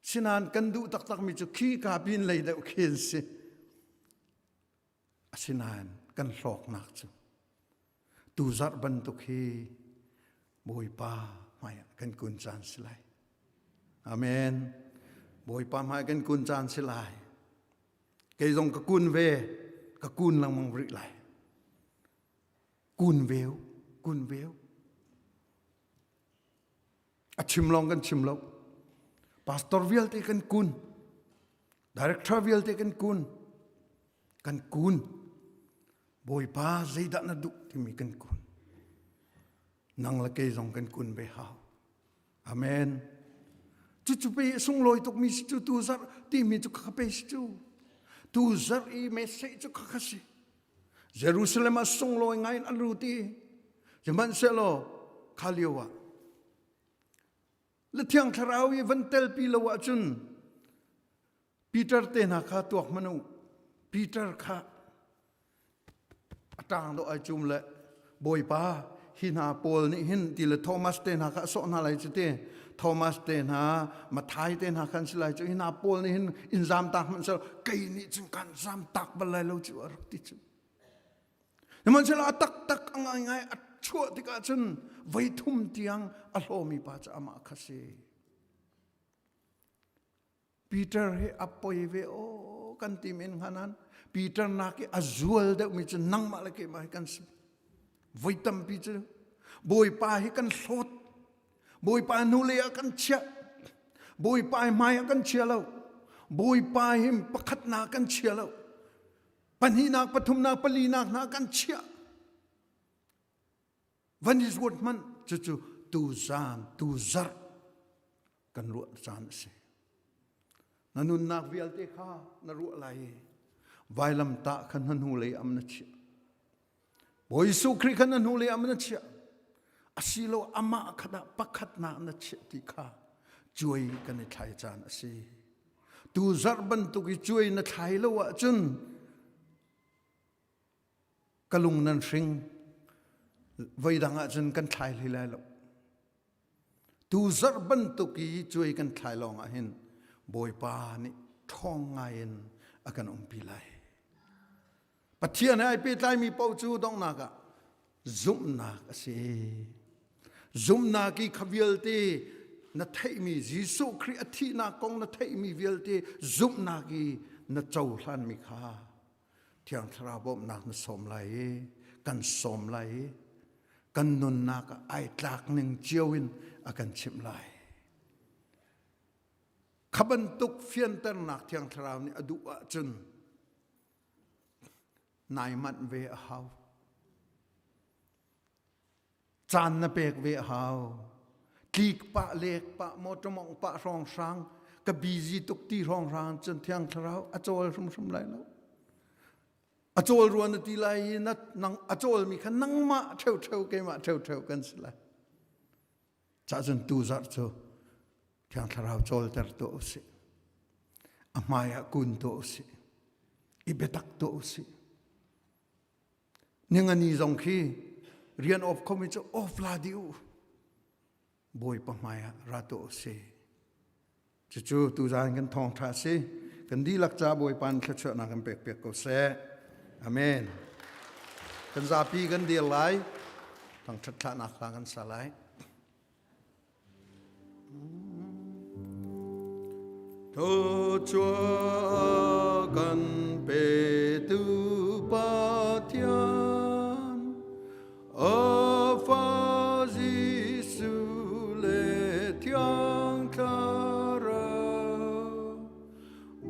Sinain kan duh taktakmi cu khi ka pin lei deuh khi an si. Asinain kan hlawknak cu tuzarh bantuk hi Bawipa hmaiah kan kun caan si lai. Amen. Bawipa hmai kan kun caan si lai. Kei zong ka kun ve, ka kun lengmang rih lai. Kun veu, kun veu. A chim lawng kan chim lo. Pastor vialte kan kun. Director vialte kan kun. Kan kun. Bawipa zeidah na duh timi kan kun. Nang le kei zong kan kun ve hau. Amen. Cucu pe sunglawi tukmi si cu tu zarh timi cu kha pe si cu. Tu zarh i message cu kha kha si. Jerusalem ah sunglawi ngai in an lut i sihmanhsehlaw kha lio ah le Thiang Thlarau i van telpi lo ahcun Peter te hna kha tuak hmanh u Peter kha a Atang do ai chum le Bawipa hi hna pawl nih hin ti le Thomas te hna kha a sawh hna lai cu ti Thomas te hna Mathai te hna khan si lai cu hi hna pawl nih hin in zam tak hmanh sel kei nih cun kan zam tak bal lai lo cu a rak ti cu Sihmanhsehlaw a taktak a ngaingai a chuah tikah cun voi thum tiang a hlawmi pa cu amah kha si. Peter hi a poi ve o kan ti men hnga nan Peter nak i a zual deuhmi cu nangmah le keimah hi kan si. Voi tampi cu Bawipa hi kan hlawt. Bawipa hnulei ah kan chiah. Bawipa hmai ah kan chia lo. Bawipa hi pakhatnak kan chia lo. Pahnihnak, pathumnak, palinak hna kan chiah. Van i ruat hmanh cucu tuzan, tuzarh kan ruah caan a si. Na nunnak vialte kha na ruah lai i vailamtah kha na hnulei am na chiah. Bawi Jesuh Khrih kha na hnulei am na chiah. Asilo amah kha dah pakhatnak na chiah ti kha cuai kan i thlai caan a si. Tu zarh bantuk i cuai na thlai lo ahcun ka lung nan hring voi dang ahcun kan thlai hlei lai lo. Tu zarh bantuk i cuai kan thlai lawng ah hin Bawipa nih ṭhawng ngai in a kan umpi lai. Pathian he ai pehtlaimi paoh cu donghnak ah zumhnak a si. Zumhnak i kha vialte na theihmi Jesuh Khrih a thihnak kong na theihmi vialte zumhnak i na cohlanmi kha Thiang Thlarau bawmhnak na sawm lai i kan sawm lai i kan nunnak ah ai tlak ning cio in a kan chimh lai. Kha bantuk fianternak Thiang Thlarau nih a duh ahcun nai manh ve a hau. Caan na pek ve a hau. Tlik pah, lek pah, motor mong pah hrawng hrang, ka busy tuk ti hrawng hrang cun Thiang Thlarau a cawl hrimhrim lai lo. A cawl rua na ti lai i na nang a cawlmi kha nangmah ṭheuṭheu keimah ṭheuṭheu kan si lai. Cah cun tu zarh cu Thiang Thlarau cawlter tuah usih. A hmai ah kun tuah usih. I biatak tuah usih. Ningani zong khi rian off khomi cu off la dih u. Bawipa hmai ah ra tuah usih. Cucu tuzaan kan thawngṭha a si. Kan dihlak ca Bawipa nih thluachuahnak kan pek piak ko seh. Amen. Kan zapi kan dir lai. Thangṭhat thlahnak hla kan sa lai. Thluachuah kan petu Pathian A fa Jesuh le Thiang Thlarau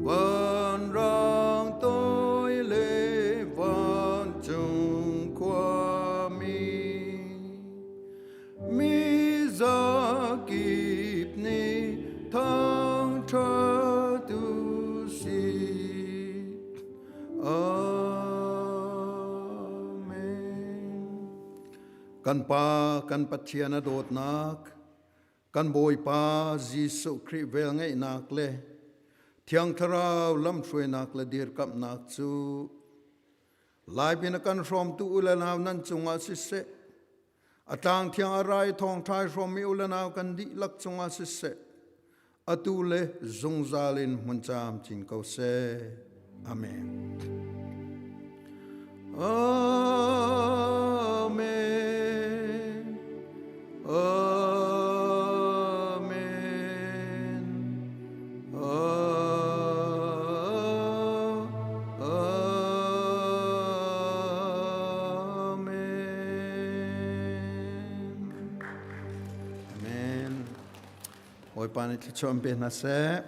vanrang toi le vancung khuami mi zakip nih thangṭhat u sih. Amen. Kan Pa, kan Pathian a dawtnak, kan Bawipa Jesuh Khrih velngeihnak le Thiang Thlarau lamhruainak le dirkamhnak cu Lai pin a kan hrawmtu u le nau nan cungah siseh, a tlang thiang a rai thawngṭha i hrawmmi u le nau kan dihlak cungah siseh, atu le zungzal in hmun camcin ko seh. Amen. Amen. Amen. Amen. Amen. Bawipa nih thluachuah in pe hna seh.